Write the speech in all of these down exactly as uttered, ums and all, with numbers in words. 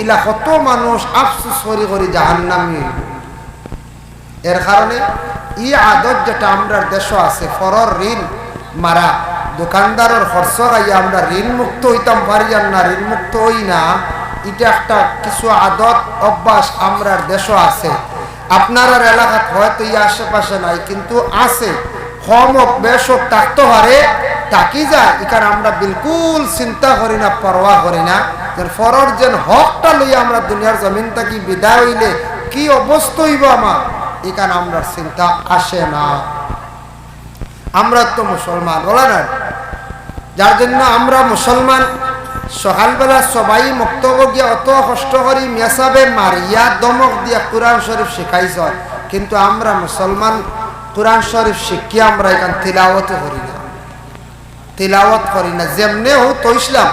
ইলা কত মানুষ আফসোস করি করি জাহান্নামী অইবো। এর কারণে ই আদত যেটা আমরার দেশো আছে, পরর ঋণ মারা, দোকানদারর খরচ খাইয়া আমরা ঋণ মুক্ত অইতাম পারি আর না, ঋণ মুক্ত অই না, ইটা একটা কিছু আদত অভ্যাস আমরার দেশো আছে। আপনারার এলাকাত হয়তো ই আশেপাশে নাই, কিন্তু আছে। কম হোক বেশ হোক, থাকতো পারে, থাকি যায়, ইখান আমরা বিলকুল চিন্তা করি না, পরোয়া করি না। যেন পরর যেন হকটা লইয়া আমরা দুনিয়ার জমিন থাকি বিদায় অইলে কি অবস্থা অইবো আমার, ইখান আমরার চিন্তা আসে না। আমরা তো মুসলমান, বলা না? যার জন্য আমরা মুসলমান, সকালবেলা সবাই মক্তবো গিয়া অত কষ্ট করি মেসাবে মারিয়া ধমক দিয়া কোরআন শরীফ শিখাইছইন, কিন্তু আমরা মুসলমান কোরআন শরীফ শিখিয়া আমরা ইখান তিলাওয়াতও করি না, তিলাওয়াত করি না। যেমনে হউ থইছলাম,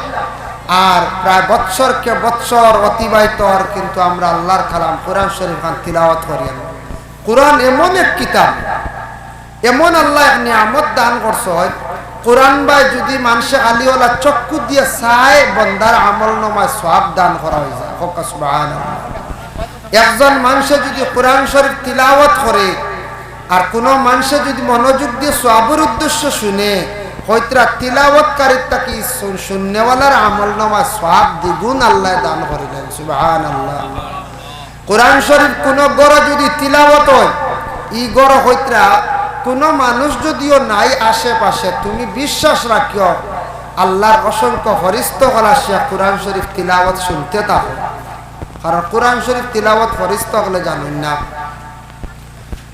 আর প্রায় বৎসরকে বৎসর অতিবাহিত অর, কিন্তু আমরা আল্লাহর কালাম কোরআন শরীফ খান তিলাওয়াত করি না। কোরআন এমন এক কিতাব, এমন আল্লায় এক নিয়ামত দান করছইন, কোরআন বায় যুদি মানষে খালি অলা চক্ষু দিয়া চায়, বন্দার আমল নামায় সওয়াব দান করা অইযায়। কউক্কা সুবহানাল্লাহ। একজন মানষে যুদি কোরআন শরীফ তিলাওয়াত করে, আর কুনু মানষে যুদি মনোযোগ দিয়া সওয়াবর উদ্দেশ্য শুনে, কইত্রা তিলাওয়াতকারীর থাকি শুন-, শুননেওয়ালার আমল নামায় সওয়াব দ্বিগুণ আল্লায় দান করিলাইন। সুবহানাল্লাহ। কোরআন শরীফ কুনু ঘরো যুদি তিলাওয়াত অয়, ই ঘরো কইত্রা কুনু মানুষ যুদিও নাই আশেপাশে, তুমি বিশ্বাস রাখিও, আল্লাহর অসংখ্য ফিরিস্তা অকল আসিয়া কোরআন শরীফ তিলাওয়াত শুনতে থাকে। কারণ কোরআন শরীফ তিলাওয়াত ফিরিস্তা অকলে জানইন না।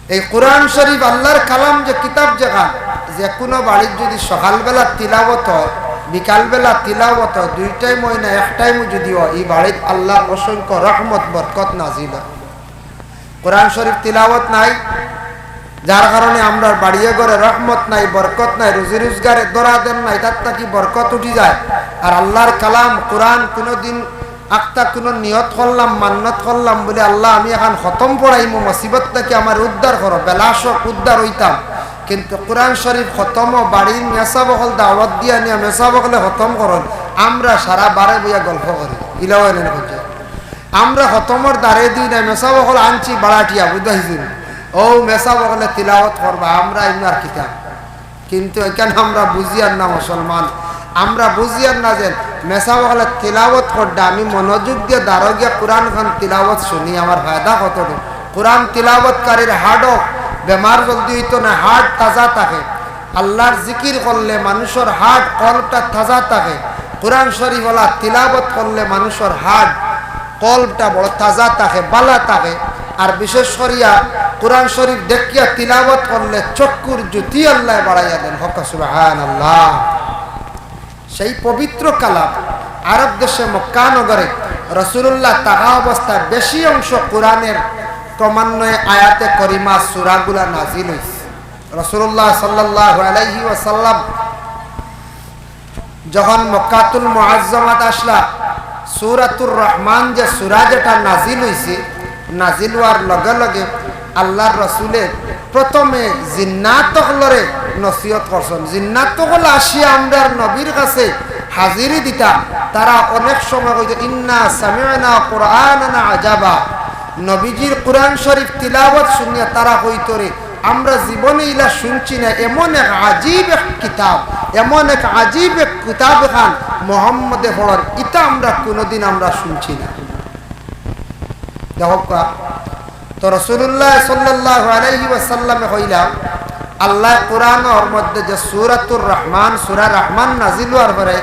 এই কোরআন শরীফ আল্লাহর কালাম যে কিতাব যেখান, যে কুনু বাড়িত যুদি সকালবেলা তিলাওয়াত অয়, বিকালবেলা তিলাওয়াত অয়, দুই টাইম অয় না এক টাইমও যুদি অয়, ই বাড়িত আল্লাহর অসংখ্য রহমত বরকত নাজিল অয়। কোরআন শরীফ তিলাওয়াত নাই, যার কারণে আমরার বাড়িয়ে ঘরে রহমত নাই, বরকত নাই, রুজি রোজগারে দরাদর নাই, তার থাকি বরকত উঠি যায়। আর আল্লাহর কালাম কোরআন কুনুদিন আখতা কুনু নিয়ত করলাম, মান্নত করলাম বুলে, "আল্লাহ, আমি এখান খতম পড়াইমু, মুসিবত থাকি আমারে উদ্ধার করো, বেলাশ অউক, উদ্ধার অইতাম।" কিন্তু কোরআন শরীফ খতমও বাড়ির মেসাব অকল দাওয়াত দিয়া নিয়া মেসাব অকলে খতম করইন, আমরা সারা বারে বইয়া গল্প করি, ইলাও এনে করছে। আমরা খতমর দ্বারে দিই না, মেসাব অকল আনছি বাড়াটিয়া, বুঝাইছি নি? অউ মেসাব অকলে তিলাওয়াত করবা, আমরা ইমু আর কিতা। কিন্তু ইখান আমরা বুঝিয়ার না মুসলমান, আমরা বুঝিয়ার না যে মেসাব অকলে তিলাওয়াত করডা, আমি মনোযোগ দিয়া দারো গিয়া কোরআন খান তিলাওয়াত শুনি, আমার ফায়দা কতটুকু? কোরআন তিলাওয়াতকারীর হার্টও বেমার জলদি অইতো না, হার্ট তাজা থাকে। আল্লাহর জিকির করলে মানুষর হার্ট, কলবটা তাজা থাকে। কোরআন শরীফ অলা তিলাওয়াত করলে মানুষর হার্ট, কলবটা বড় তাজা থাকে, বালা থাকে। আর বিশেষ করিয়া কোরআন শরীফ দেখিয়া তিলাওয়াত করলে চক্ষুর জ্যোতি আল্লায় বাড়াইয়া দেন। কউক্কা সুবহানাল্লাহ। সেই পবিত্র কালাম আরব দেশে মক্কা নগরে রাসূলুল্লাহ থাকা অবস্থায় বেশি অংশ কোরআনের ক্রমান্বয়ে আয়াতে করিমা সূরাগুলা নাজিল অইছে। রাসূলুল্লাহ সাল্লাল্লাহু আলাইহি ওয়াসাল্লাম যখন মক্কাতুল মুআজ্জামাত আসলা, সূরাতুর রহমান যে সূরা যেটা নাজিল অইছে, নাজিল অওয়ার লগে লগে আল্লাহর রসুলে প্রথমে জিন্নাত অকলরে নসিহত করছইন। জিন্নাত অকল আসিয়া আমরার নবীর কাছে হাজিরি দিতা, তারা অনেক সময় কইতো, "ইন্না সামি'না কুরআনান আজাবা।" নবীজির কোরআন শরীফ তিলাওয়াত শুনিয়া তারা কইতো রে, "আমরা জীবনে ইলা শুনছি না, এমন এক আজীব এক কিতাব, এমন এক আজীব এক কিতাব এখান মোহাম্মদে পড়র, ইতা আমরা কুনুদিন আমরা শুনছি না।" দেখউক্কা, তো রাসূলুল্লাহ সাল্লাল্লাহু আলাইহি ওয়াসাল্লামে কইলা, আল্লাহ কোরআনর মধ্যে যে সূরাতুর রহমান, সূরা রহমান নাজিল অওয়ার পরে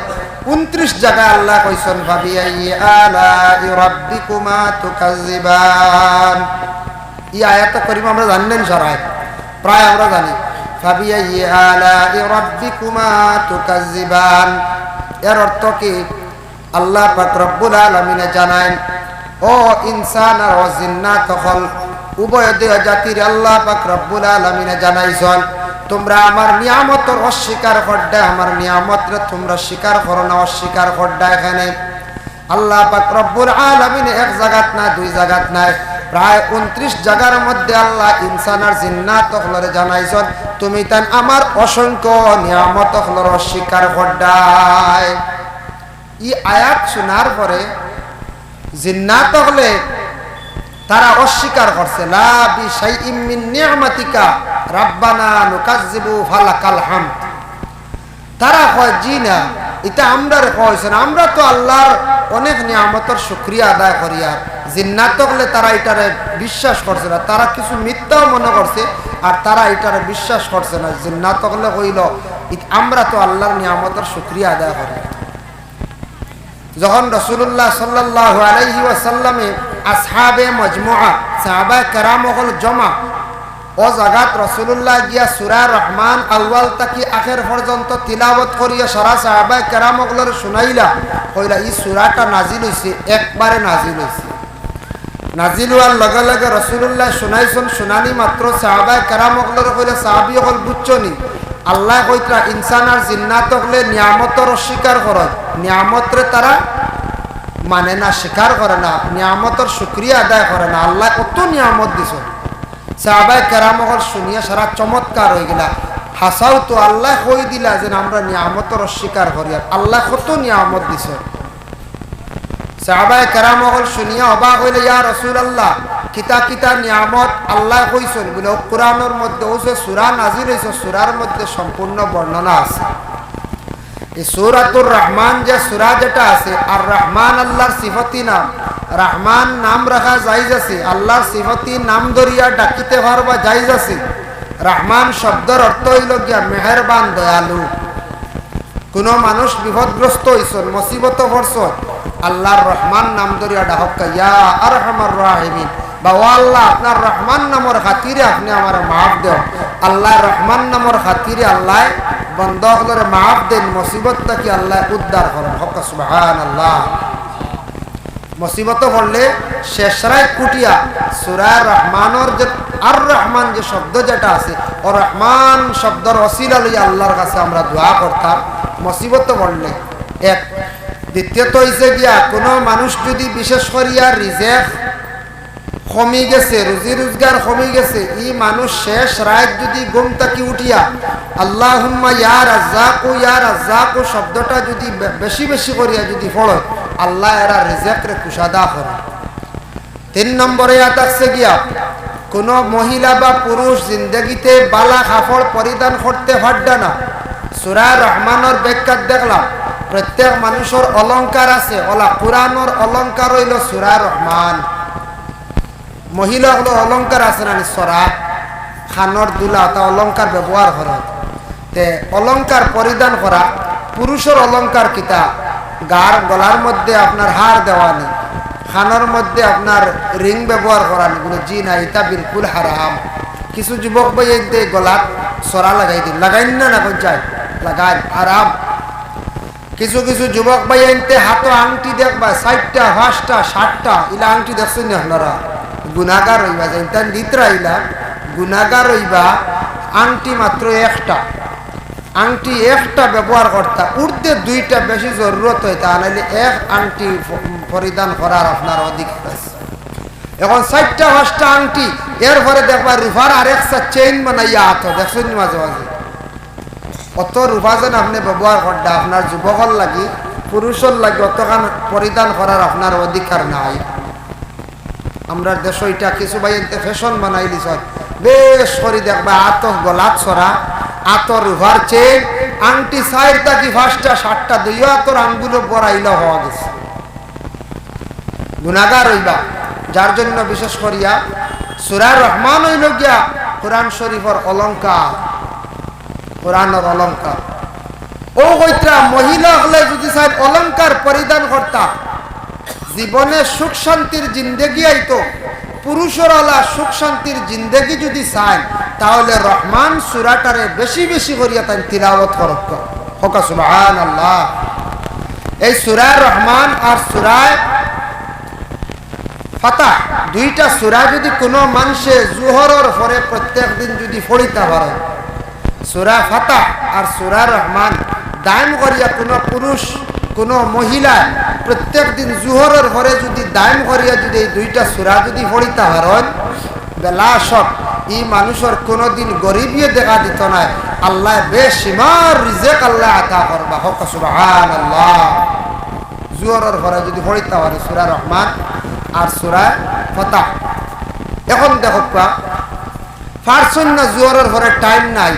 ঊনত্রিশ জাগায় আল্লাহ কইছইন, "ফাবিআইয়ি আলাই রাব্বিকুমা তুকাজ্জিবান।" ই আয়াত করিমা আমরা জানি না নি সারায়? প্রায় আমরা জানি। "ফাবিআইয়ি আলাই রাব্বিকুমা তুকাজ্জিবান।" এর অর্থ কি? আল্লাহ পাক রব্বুল আলামিনে জানাইন, "ও ইনসান আর ও জিন্নাত অকল, উভয় দেহ জাতির আল্লাহ পাক রব্বুল আলামিনে জানাইছইন, তুমরা আমার নিয়ামতর অস্বীকার কররায়, আমার নিয়ামতরে তুমরা স্বীকার করো না, অস্বীকার কররায়।" এখানে আল্লাহ পাক রব্বুল আলামিনে এক জাগাত নায়, দুই জাগাত নায়, প্রায় ঊনত্রিশ জাগার মধ্যে আল্লাহ ইনসান আর জিন্নাত অকলরে জানাইছইন, "তুমি তাইন আমার অসংখ্য নিয়ামত অকলর অস্বীকার কররায়।" ই আয়াত শুনার পরে জিন্নাত অকলে তারা অস্বীকার করছে, "লা বি শাইইম মিন নি'মাতিকা রাব্বানা নুকাজ্জিবু ফালাকাল হামদ।" তারা কয়, "জি না, ইটা আমরারে কওয়া অইছে না, আমরা তো আল্লাহর অনেক নিয়ামতর শুকরিয়া আদায় করি।" আর জিন্নাত অকলে তারা ইটারে বিশ্বাস করছে না, তারা কিছু মিথ্যাও মনে করছে, আর তারা ইটারে বিশ্বাস করছে না। জিন্নাত অকলে কইল, "ইত-, আমরা তো আল্লাহর নিয়ামতর শুকরিয়া আদায় করি।" যখন রাসূলুল্লাহ সাল্লাল্লাহু আলাইহি ওয়াসাল্লামে আসহাবে মজমুআ, সাহাবায়ে কেরাম অকল জমা, ও জাগাত রাসূলুল্লাহ গিয়া সূরা রহমান আউয়াল থাকি আখের পর্যন্ত তিলাওয়াত করিয়া সারা সাহাবায়ে কেরাম অকলরে শুনাইলা, কইলা, "ই সূরাটা নাজিল অইছে, একবারে নাজিল অইছে।" নাজিল অওয়ার লগে লগে রাসূলুল্লাহ শুনাইছইন, শুনানি মাত্র সাহাবায়ে কেরাম অকলরে কইলা, "সাহাবী অকল, বুঝছো নি? আল্লায় কইতরা ইনসান আর জিন্নাত অকলে নিয়ামতর অস্বীকার করে, নিয়ামতরে তারা মানে না, স্বীকার করে না, নিয়ামতর শুকরিয়া আদায় করে না। আল্লায় কত নিয়ামত দিছইন।" সাহাবায়ে কেরাম অকল শুনিয়া সারা চমৎকার অইগেলা। হাছাউ তো আল্লায় কই দিলা যে আমরা নিয়ামতর অস্বীকার করি, আর আল্লায় কত নিয়ামত দিছইন। সাহাবায়ে কেরাম অকল শুনিয়া অবাক অইলে, "ইয়া রাসূলুল্লাহ, কিতা কিতা নিয়ামত আল্লায় কইছইন?" বুলে, "ও কোরআনর মধ্যে, ও যে সূরা নাজিল অইছে, সূরার মধ্যে সম্পূর্ণ বর্ণনা আছে।" ই সূরাতুর রহমান যে সূরা যেটা আছে, আর রহমান আল্লাহর সিফতি নাম। রহমান নাম রাখা জায়েজ আছে, আল্লাহর সিফতি নাম ধরিয়া ডাকিতে পারবা জায়েজ আছে। রহমান শব্দর অর্থ অইলো গিয়া মেহেরবান, দয়ালু। কুনু মানুষ বিপদগ্রস্ত অইছইন, মুসিবতো পড়ছইন, আল্লাহর রহমান নাম ধরিয়া ডাকউক্কা, "ইয়া আরহামার রাহিমিন।" বা, "ও আল্লাহ, আপনার রহমান নামর খাতিরে আপনে আমারে মাফ দেও।" আল্লাহর রহমান নামর খাতিরে আল্লায় বন্দা অকলরে মাফ দেইন, মুসিবত থাকি আল্লায় উদ্ধার করইন। কউক্কা সুবহানাল্লাহ। মুসিবতো পড়লে শেষ রাইত উঠিয়া সূরা রহমানর যে আর রহমান যে শব্দ যেটা আছে, ও রহমান শব্দর ওসিলা লইয়া আল্লাহর কাছে আমরা দোয়া করতাম মুসিবতো পড়লে। এক। দ্বিতীয়ত অইছে গিয়া, কুনু মানুষ যুদি বিশেষ করিয়া রিজেক কমি গেছে, রুজি রুজগার কমি গেছে, ই মানুষ শেষ রাইত যুদি ঘুম থাকি উঠিয়া "আল্লাহুম্মা ইয়া রাজ্জাকু, ইয়া রাজ্জাকু" শব্দটা যুদি বে-, বেশি বেশি করিয়া যুদি পড়ে, আল্লায় এরার রিজেকরে কুশাদা করে। তিন নম্বরে ইয়া থাকছে গিয়া, কুনু মহিলা বা পুরুষ জিন্দেগিতে বালা কাপড় পরিধান করতে পাররা না, সূরা রহমানর ব্যাখ্যাত দেখলাম, প্রত্যেক মানুষর অলংকার আছে, অলা কোরআনর অলংকার অইলো সূরা রহমান। মহিলা অকলর অলংকার আছে না নি, সরা, কানর দুলা, অতা অলংকার ব্যবহার করা। তে অলংকার পরিধান করা, পুরুষর অলংকার কিতা? গার, গলার মধ্যে আপনার হার দেওয়ানি, কানর মধ্যে আপনার রিং ব্যবহার করানি, বুলে, "জি না, ইতা বিলকুল হারাম।" কিছু যুবক ভাইয়াইন্তে গলাত সরা লাগাই দিন, লাগাইন না, না কোন যায়? লাগাইন, হারাম। কিছু কিছু যুবক ভাইয়াইন্তে হাতো আংটি দেখবা, চাইরটা, পাঁচটা, সাতটা, ইলা আংটি দেখছইন নি আপনারা? গুনাগার অইবা, যেইনতাইন দিতরা ইলা, গুনাগার অইবা। আংটি মাত্র একটা, আংটি একটা ব্যবহার করতা, উর্ধে দুইটা বেশি জরুরত অয়, তা নাইলে এক আংটি প-, পরিধান করার আপনার অধিকার আছে। এখন চাইরটা পাঁচটা আংটি, এরপরে দেখবা রুপার আরেকটা চেইন বানাইয়া আতো, দেখছইন নি মাঝে মাঝে? অত রুপা যেন আপনে ব্যবহার কররা, আপনার যুবকর লাগি, পুরুষর লাগি অতখান পরিধান করার আপনার অধিকার নাই। আমরার দেশো ইটা কিছু ভাইয়াইন্তে fashion বানাইলিছইন, বেশ করি দেখবা আতো গলাত সরা, আতো রুপার চেইন, আংটি চাইরটা কি পাঁচটা, সাতটা, দুইও আতর আঙ্গুলো বড়াইলা অওয়া গেছে। গুনাগার অইবা। যার জন্য বিশেষ করিয়া সূরা রহমান অইলো গিয়া কোরআন শরীফর অলংকার, কোরআনর অলংকার। অউ কইতরা মহিলা অকলে যুদি চাইন অলংকার পরিধান করতা, জীবনে সুখ শান্তির জিন্দেগি আইতো, পুরুষর অলা সুখ শান্তির জিন্দেগি যুদি চাইন, তাহলে রহমান সূরাটারে বেশি বেশি করিয়া তাইন তিলাওয়াত করউক্কা। কউক্কা সুবহানাল্লাহ। এই সূরা রহমান আর সূরা ফাতাহ, দুইটা সূরা যুদি কুনু মানষে জুহরর পরে প্রত্যেক দিন যুদি পড়িতা পারে, সূরা ফাতাহ আর সূরা রহমান দায়েম করিয়া কুনু পুরুষ, কুনু মহিলা প্রত্যেক দিন জুহরর পরে যুদি দায়েম করিয়া যুদি এই দুইটা সূরা যুদি পড়িতা পারইন, বেলা শক, ই মানুষর কুনুদিন গরিবিয়ে দেখা দিতো নায়। আল্লায় বেশিমার রিজেক আল্লায় আতা করবা। কউক্কা সুবহানাল্লাহ। জোহরর পরে যদি পড়িতা পারে সূরা রহমান আর সূরা ফাতাহ। এখন দেখউক্কা, পারছইন না, জোহরর পরে টাইম নাই,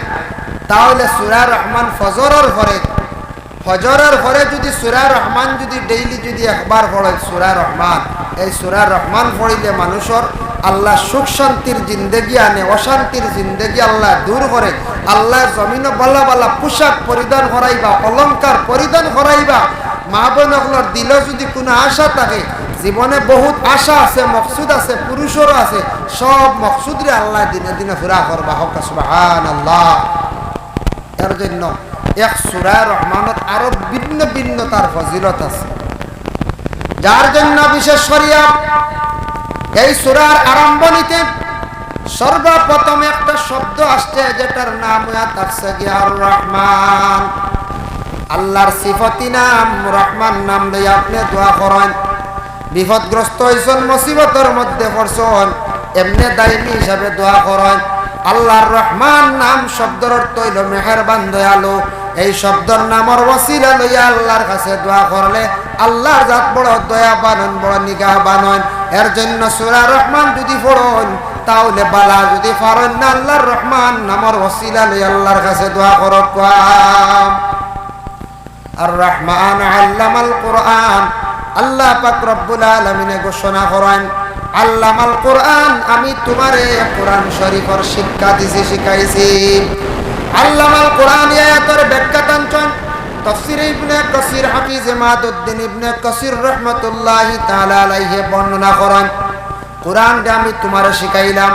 তাহলে সূরা রহমান ফজরর পরে, ফজরর পরে যদি সূরা রহমান যদি ডেইলি যদি একবার পড়ইন সূরা রহমান, এই সূরা রহমান পড়িলে মানুষর আল্লাহ সুখ শান্তির জিন্দেগি আনে, অশান্তির জিন্দেগি আল্লাহ দূর করে। আল্লাহ জমিনো বালা বালা পোশাক পরিধান করাইবা, অলংকার পরিধান করাইবা। মা বোন অকলর দিলো যদি কুনু আশা থাকে, জীবনে বহুত আশা আছে, মকসুদ আছে, পুরুষরও আছে, সব মকসুদরে আল্লাহ দিনে দিনে পুরা করবা। কউক্কা সুবহানাল্লাহ। এর জন্য এক সূরা রহমানত আরো ভিন্ন ভিন্ন তার ফজিলত আছে, যার জন্য বিশেষ করিয়া এই সূরার আরম্ভণীতে সর্বপ্রথম একটা শব্দ আসছে, যেটার নাম অইয়া থাকছে গিয়া আর রহমান। আল্লাহর সিফতি নাম রহমান নাম লইয়া আপনে দোয়া করইন। বিপদগ্রস্ত অইছইন, মুসিবতর মধ্যে পড়ছইন, এমনে দায়মি হিসাবে দোয়া করইন। আল্লাহর রহমান নাম শব্দর অর্থ অইলো মেহেরবান, দয়ালু। এই শব্দর নামর ওসিলা লইয়া আল্লাহর কাছে দোয়া করলে আল্লাহর জাত বড় দয়াবান অইন, বড় নিগাহবান অইন। এর জন্য সূরা রহমান যদি পড়ইন, তাহলে বালা, যদি পারইন না, আল্লাহর রহমান নামর ওসিলা লইয়া আল্লাহর কাছে দোয়া করউক্কা। আর রহমান আল্লামাল কোরআন। আল্লাহ পাক রব্বুল আলামিনে ঘোষণা করইন, "আল্লামাল কোরআন, আমি তুমারে কোরআন শরীফর শিক্ষা দিছি, শিখাইছি।" আল্লামাল কোরআন এই আয়াতর ব্যাখ্যা টানছইন তফসিরে ইবনে কাসির, হাফিজে মাদুদ্দিন ইবনে কাসির রহমতুল্লাহি তাআলা আলাইহি বর্ণনা করইন, কোরআনরে আমি তুমারে শিখাইলাম,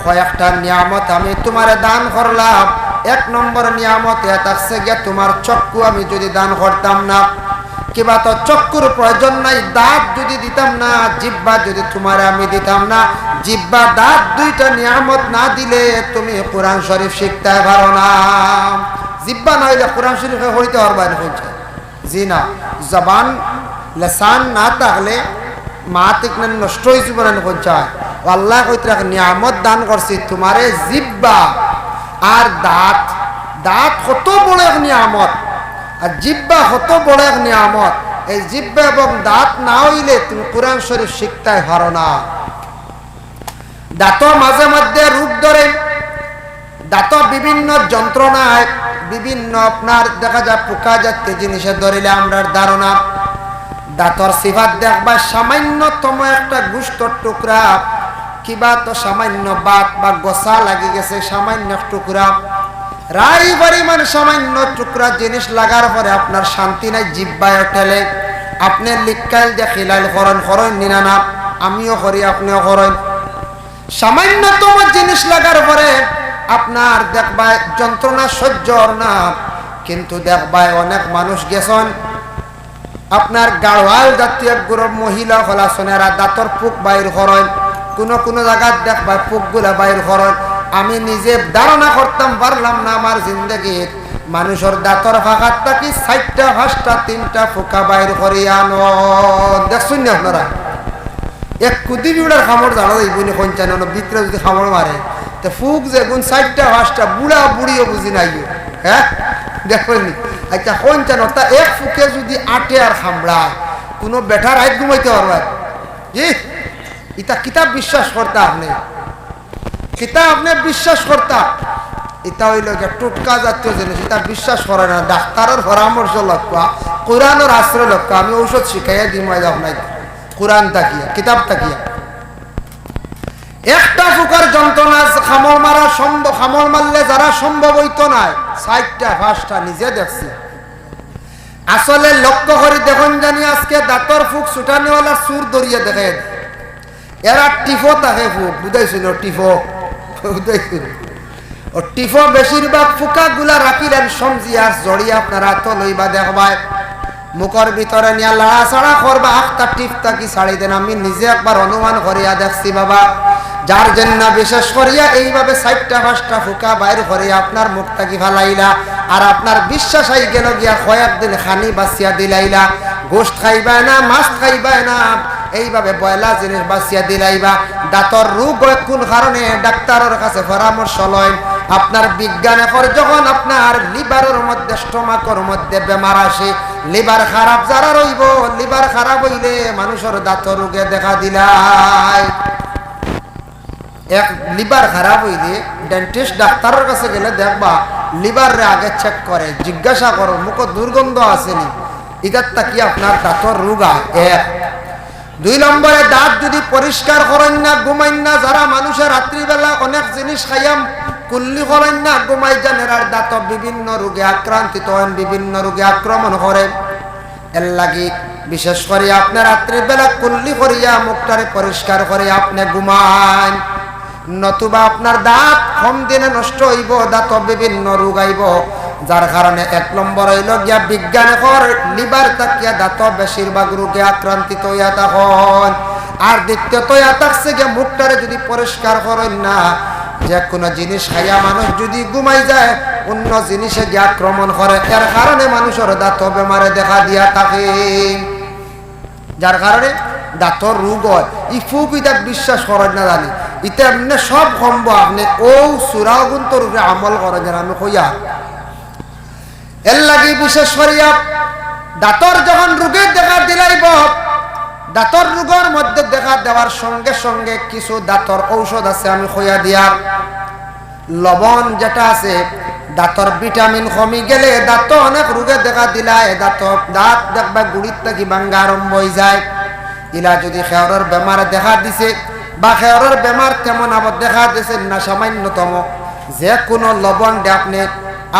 কয়েকটা নিয়ামত আমি তুমারে দান করলাম। এক নম্বর নিয়ামত ইয়া থাকছে গিয়া তুমার চক্ষু আমি যদি দান করতাম না, কিবা তো চক্ষুর প্রয়োজন নাই, দাঁত যদি দিতাম না, জিব্বা যদি তুমারে আমি দিতাম না, জিব্বা দাঁত দুইটা নিয়ামত না দিলে তুমি কোরআন শরীফ শিখতায় পারো না। জিব্বা না অইলে কোরআন শরীফ পড়িতা পারবায় না, কইছে। জি না, জবান, লেসান না থাকলে মাত ইখান নষ্ট অইযিবো না, কইন চাই। অউ আল্লায় কইতরা, নিয়ামত দান করছি তুমারে জিব্বা আর দাঁত। দাঁত কত বড় এক নিয়ামত, আর জিব্বা কত বড় এক নিয়ামত। এই জিব্বা এবং দাঁত না অইলে তুমি কোরআন শরীফ শিখতায় পারো না। দাঁতো মাঝে মধ্যে রোগ ধরে, দাঁতো বিভিন্ন যন্ত্রণায়, বিভিন্ন আপনার দেখা যায় পোকা জাতীয় জিনিসে ধরিলে আমরার ধারণা, দাঁতর সিফাত দেখবায় সামান্যতম একটা গোস্তর টুকরা, কিবা তো সামান্য বাত বা গসা লাগি গেছে সামান্য টুকরা, রাই পরিমাণ সামান্য টুকরা জিনিস লাগার পরে আপনার শান্তি নাই, জিব্বায় ঠেলে, আপনে লিক্কাইল যে খিলাইল করইন, করইন নি না? না, আমিও করি, আপনেও করইন। সামান্যতম জিনিস লাগার পরে আপনার দেখবায় যন্ত্রণা সহ্য অর না, কিন্তু দেখবায় অনেক মানুষ গেছইন, আপনার গাড়োয়াল জাতীয় এক group মহিলা অকল আছইন, এরা দাঁতর পুক বাইর করইন, কুনু কুনু জাগাত দেখবায় পুকগুলা বাইর করইন। আমি নিজে ধারণা করতাম পারলাম না আমার জিন্দেগিত মানুষর দাঁতর ফাঁকাত থাকি চাইরটা, পাঁচটা, তিনটা ফুকা বাইর করিয়া আনইন। দেখছইন নি আপনারা? এক কুদি বিউড়ার কামড় জানা যাইবো নি, কইন চাইন, অনো ভিতরে যদি কামড় মারে, তে ফুক যেগুন চাইরটা, পাঁচটা, বুড়া বুড়িও বুঝি নাইও। হে? দেখছইন নি? আইচ্ছা, কইন চাইন, অতা এক ফুকে যদি আটে আর কামড়ায়, কুনু বেটা রাইত ঘুমাইতা পারবা? জি? ইতা কিতা বিশ্বাস করতা আপনে? কিতা আপনে বিশ্বাস করতা? ইতা অইলো গিয়া টোটকা জাতীয় জিনিস, ইতা বিশ্বাস করা না। ডাক্তারর পরামর্শ লউক্কা, কোরআনর আশ্রয় লউক্কা। আমি ঔষধ শিখাইয়া দিমু আইজ আপনারে, কোরআন থাকিয়া, কিতাব থাকিয়া। একটা ফুকার যন্ত্রণা কামড় মারা সম্ভব, কামড় মারলে যারা সম্ভব অইতো নায়, চাইরটা পাঁচটা নিজে দেখছি। আসলে লক্ষ্য করি দেখইন জানি আজকে দাঁতর ফুক ছুটানিওয়ালা চুর ধরিয়া দেখাইয়া দেয়। এরা টিফো থাকে ফুক, বুঝাইছইন নি? টিফো, বুঝাইছইন নি? অউ টিফো বেশিরভাগ ফুকাগুলা রাখিলেন সমজি আর জড়ি আপনারা তো লইবা দেখবায়। মুখর ভিতরে নিয়া লাড়াচাড়া করবা, আখতা টিফ থাকি ছাড়ি দেন। আমি নিজে একবার অনুমান করিয়া দেখছি বাবা, যার জন্য বিশেষ করিয়া এইভাবে চাইরটা পাঁচটা ফুকা বাইর করিয়া আপনার মুখ থাকি ফালাইলা, আর আপনার বিশ্বাস আই গেলো গিয়া কয়েকদিন খানি বাছিয়া দিলাইলা, গোস্ত খাইবায় না, মাছ খাইবায় না, এইভাবে বয়লা জিনিস বাছিয়া দিলাইবা। দাঁতর রোগ অয় কুন কারণে, ডাক্তারর কাছে পরামর্শ লইন। আপনার বিজ্ঞানে কর, যখন আপনার লিভারর মধ্যে, স্টমাকর মধ্যে বেমার আসে, লিভার খারাপ যারার অইবো, লিভার খারাপ অইলে মানুষর দাঁতর রোগে দেখা দিলায়। এক লিভার খারাপ অইলে ডেন্টিস্ট ডাক্তারর কাছে গেলে দেখবা, লিভাররে আগে চেক করে, জিজ্ঞাসা করো, মুখো দুর্গন্ধ আছে নি, ইটার থাকি আপনার দাঁতর রোগ অয়। এক। দুই নম্বরে, দাঁত যদি পরিষ্কার করইন না, ঘুমাইন না, যারা মানুষে রাত্রিবেলা অনেক জিনিস খাইয়া কুল্লি করইন না, ঘুমাই যান, এরার দাঁত বিভিন্ন রোগে আক্রান্তিত অইন, বিভিন্ন রোগে আক্রমণ করে। এর লাগি বিশেষ করি আপনে রাত্রিবেলা কুল্লি করিয়া মুখটারে পরিষ্কার করি আপনে ঘুমাইন। নতুবা আপনার দাঁত কম দিনে নষ্ট অইবো, দাঁতো বিভিন্ন রোগ আইবো, যার কারণে এক নম্বর অইলো গিয়া বিজ্ঞানে কর লিভার থাকিয়া দাঁতো বেশিরভাগ রোগে আক্রান্তিত অইয়া থাকইন। আর দ্বিতীয়ত অইয়া থাকছে গিয়া মুখটারে যদি পরিষ্কার করইন না, যে কোনো জিনিস খাইয়া মানুষ যদি ঘুমাই যায়, অন্য জিনিসে গিয়া আক্রমণ করে, এর কারণে মানুষর দাঁতো বেমারে দেখা দিয়া থাকে। যার কারণে দাঁতর রোগ অয়। ই ফুক ইতা বিশ্বাস করইন না জানি, ইতা এমনে সব কমবো। আপনে অউ সূরা অগুন্তর উপরে আমল করইন, যেন আমি কইয়ার। এর লাগি বিশেষ করিয়া দাঁতর যখন রোগে দেখা দিলাইবো, দাঁতর রোগর মধ্যে দেখা দেওয়ার সঙ্গে সঙ্গে কিছু দাঁতর ঔষধ আছে, আমি কইয়া দিয়ার। লবণ যেটা আছে, দাঁতর ভিটামিন কমি গেলে দাঁতো অনেক রোগে দেখা দিলায়, দাঁত, দাঁত দেখবা গুড়ির থাকি ভাঙ্গা আরম্ভ অইযায়। ইলা যদি কেউরর বেমার দেখা দিছে বা কেউরর বেমার তেমন আবার দেখা দিছে না, সামান্যতম যে কোনো লবণ দে আপনে,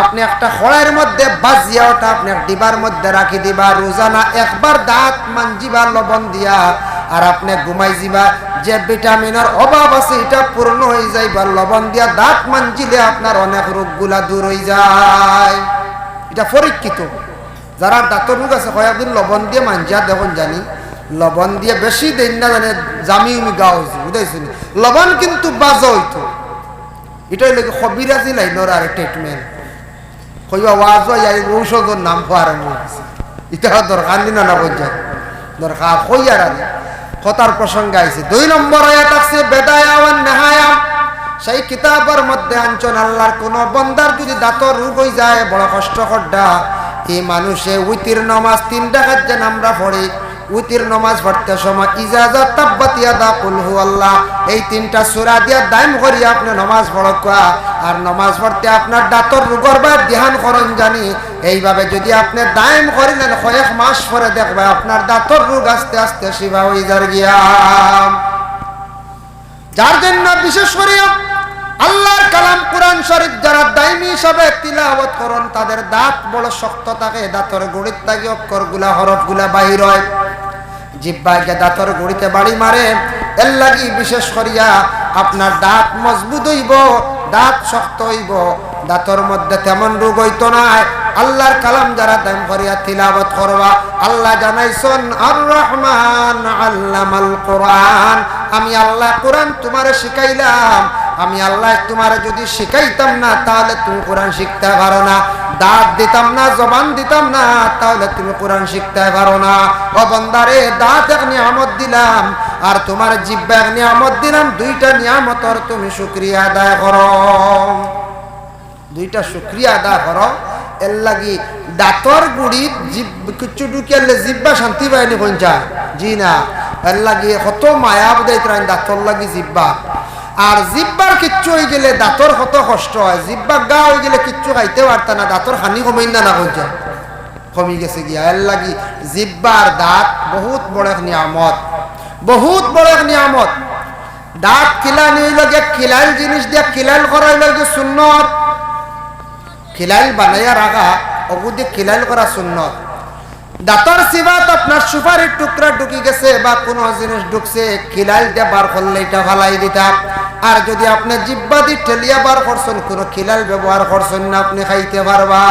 আপনে একটা কড়াইর মধ্যে ভাজিয়া ওটা আপনে এক ডিবার মধ্যে রাখি দিবা, রোজানা একবার দাঁত মানজিবা লবণ দিয়া, আর আপনে ঘুমাই যিবা। যে ভিটামিনর অভাব আছে, ইটা পূর্ণ অইযাইবার। লবণ দিয়া দাঁত মানজিলে আপনার অনেক রোগগুলা দূর অইযায়। ইটা পরীক্ষিত। যারার দাঁতর রোগ আছে, কয়েকদিন লবণ দিয়া মানজিয়া দেখইন জানি, লবণ দিয়া বেশি দিন না জানে জামি উমি গা অইছে, বুঝাইছি নি? লবণ কিন্তু বাজা অইতো। ইটা অইলো গি কবিরাজি লাইনর আর ট্রিটমেন্ট। কইবা ওয়াজো আইয়া ঔষধর নাম কওয়া আরম্ভ অইছে। ইটা দরকার নি না, না বুঝা দরকার। কইয়ার আর কথার প্রসঙ্গে আইছি। দুই নম্বর অইয়া থাকছে বেদায়া ওয়ান নেহায়া। সেই কিতাবর মধ্যে আনছইন, আল্লার কোনো বন্দার যদি দাঁতর রোগ অইযায়, বড় কষ্ট করডা, ই মানুষে উতির নমাজ তিন রাকাত যেন আমরা পড়ি, উতির নমাজ পড়তে সময় ইজা জা তাব্বাত ইয়াদা কুল হু আল্লাহ, এই তিনটা সূরা দিয়া দায়েম করি আপনে নমাজ পড়উক্কা। আর নমাজ পড়তে আপনার দাঁতর রোগর বায় ধ্যান করইন জানি। এইভাবে যদি আপনে দায়েম করি নেন, কয়েক মাস পরে দেখবা আপনার দাঁতর রোগ আস্তে আস্তে শিফা অইযার গিয়া। যার জন্য বিশেষ করি আল্লার কালাম কোরআন শরীফ যারা দাইমি হিসাবে তিলাওয়াত করইন, তাদের দাঁত বড় শক্ত থাকে, দাঁতর গুড়ির থাকি অক্ষরগুলা, হরফগুলা বাইর অয়। জিব্বায় গিয়া দাঁতর গুড়িতে বাড়ি মারে, এর লাগি বিশেষ করিয়া আপনার দাঁত মজবুত অইবো, দাঁত শক্ত অইবো, দাঁতর মধ্যে তেমন রোগ অইতো নায়। আল্লার কালাম যারা দায়েম করিয়া তিলাওয়াত করবা, আল্লায় জানাইছইন, আর রহমান আল্লামাল কোরআন, আমি আল্লায় কোরআন তুমারে শিখাইলাম। আমি আল্লায় তুমারে যদি শিখাইতাম না, তাহলে তুমি কোরআন শিখতায় পারো না। দাঁত দিতাম না, জবান দিতাম না, তাহলে তুমি কোরআন শিখতায় পারো না। ও বন্দারে, দাঁত এক নিয়ামত দিলাম, আর তুমার জিব্বা এক নিয়ামত দিলাম, দুইটা নিয়ামতর তুমি শুকরিয়া আদায় করো। দুইটা শুকরিয়া আদায় করো। এর লাগি দাঁতর গুড়িত জিব-, কিচ্ছু ঢুকিয়ালে জিব্বা শান্তি পায়নি কোন যায়? জি না। এর লাগি কত মায়া বুঝাইতরাইন দাঁতর লাগি জিব্বা। আর জিব্বার কিচ্ছু অইগেলে দাঁতর কত কষ্ট অয়। জিব্বা গা অইগেলে কিচ্ছু খাইতে পারতা না, দাঁতর খানি কমইন না, না কোন যায়? কমি গেছে গিয়া। এর লাগি জিব্বার দাঁত বহুত বড় এক নিয়ামত, বহুত বড় এক নিয়ামত। দাঁত কিলানি অইলো গিয়া কিলাইল জিনিস দিয়া কিলাইল করা অইলো গিয়া সুন্নত। কিলাইল বানাইয়া রাখা, অগুদি কিলাইল করা সুন্নত। দাঁতর চিবাত আপনার সুপারির টুকরা ঢুকি গেছে বা কোনো জিনিস ঢুকছে, কিলাইল দিয়া বার করলে ইটা ফালাই দিতা। আর যদি আপনে জিব্বা দি ঠেলিয়া বার করছইন, কোনো কিলাইল ব্যবহার করছইন না, আপনে খাইতে পারবা।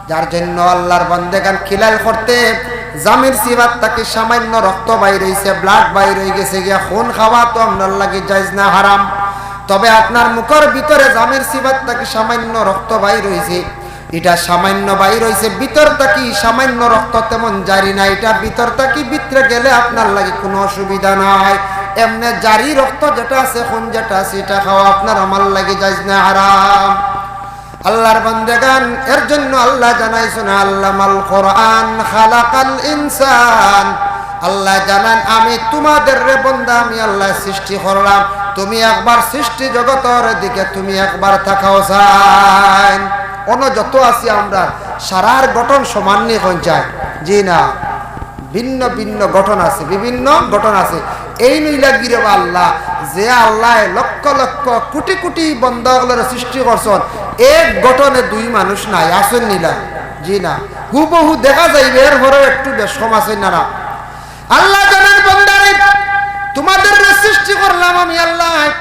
যার জন্য আল্লার বান্দেগান কিলাইল করতে, জামির চিবাত থাকি সামান্য রক্ত বাইর অইছে, ব্লাড বাইর অইগেছে গিয়া, খুন খাওয়া তো আপনার লাগি জায়েজ না, হারাম। তবে আপনার মুখর ভিতরে জামির চিবাত থাকি সামান্য রক্ত বাইর অইছে, ইটা সামান্য বাইর অইছে, ভিতর থাকি সামান্য রক্ত তেমন জারি না, ইটা ভিতর থাকি ভিতরে গেলে আপনার লাগি কোনো অসুবিধা নাই। এমনে জারি রক্ত যেটা আছে, খুন যেটা আছে, ইটা খাওয়া আপনার আমার লাগি জায়েজ না, হারাম। আল্লাহর বান্দেগান, এর জন্য আল্লায় জানাইছইন, আল্লামাল কোরআন, খালাকাল ইনসান। আল্লায় জানাইন, আমি তোমাদেররে বন্দা, আমি আল্লায় সৃষ্টি করলাম, তুমি একবার সৃষ্টি জগতর দিকে তুমি একবার তাকাও চাইন। অনো যত আছি আমরা, সারার গঠন সমান নি কইন চাই? জি না, ভিন্ন ভিন্ন গঠন আছে, বিভিন্ন গঠন আছে। এইন অইলা গি রে বা আল্লাহ, যে আল্লায় লক্ষ লক্ষ কোটি কোটি বন্দা অকলরে সৃষ্টি করছইন, এক গঠনে দুই মানুষ নাই, আছইন নি না? জি না, হুবহু দেখা যাইবে, এরপরেও একটু বেশ কম আছইন না না? আল্লায় জানাইন, বন্দারে, তোমাদেররে সৃষ্টি করলাম আমি আল্লায়,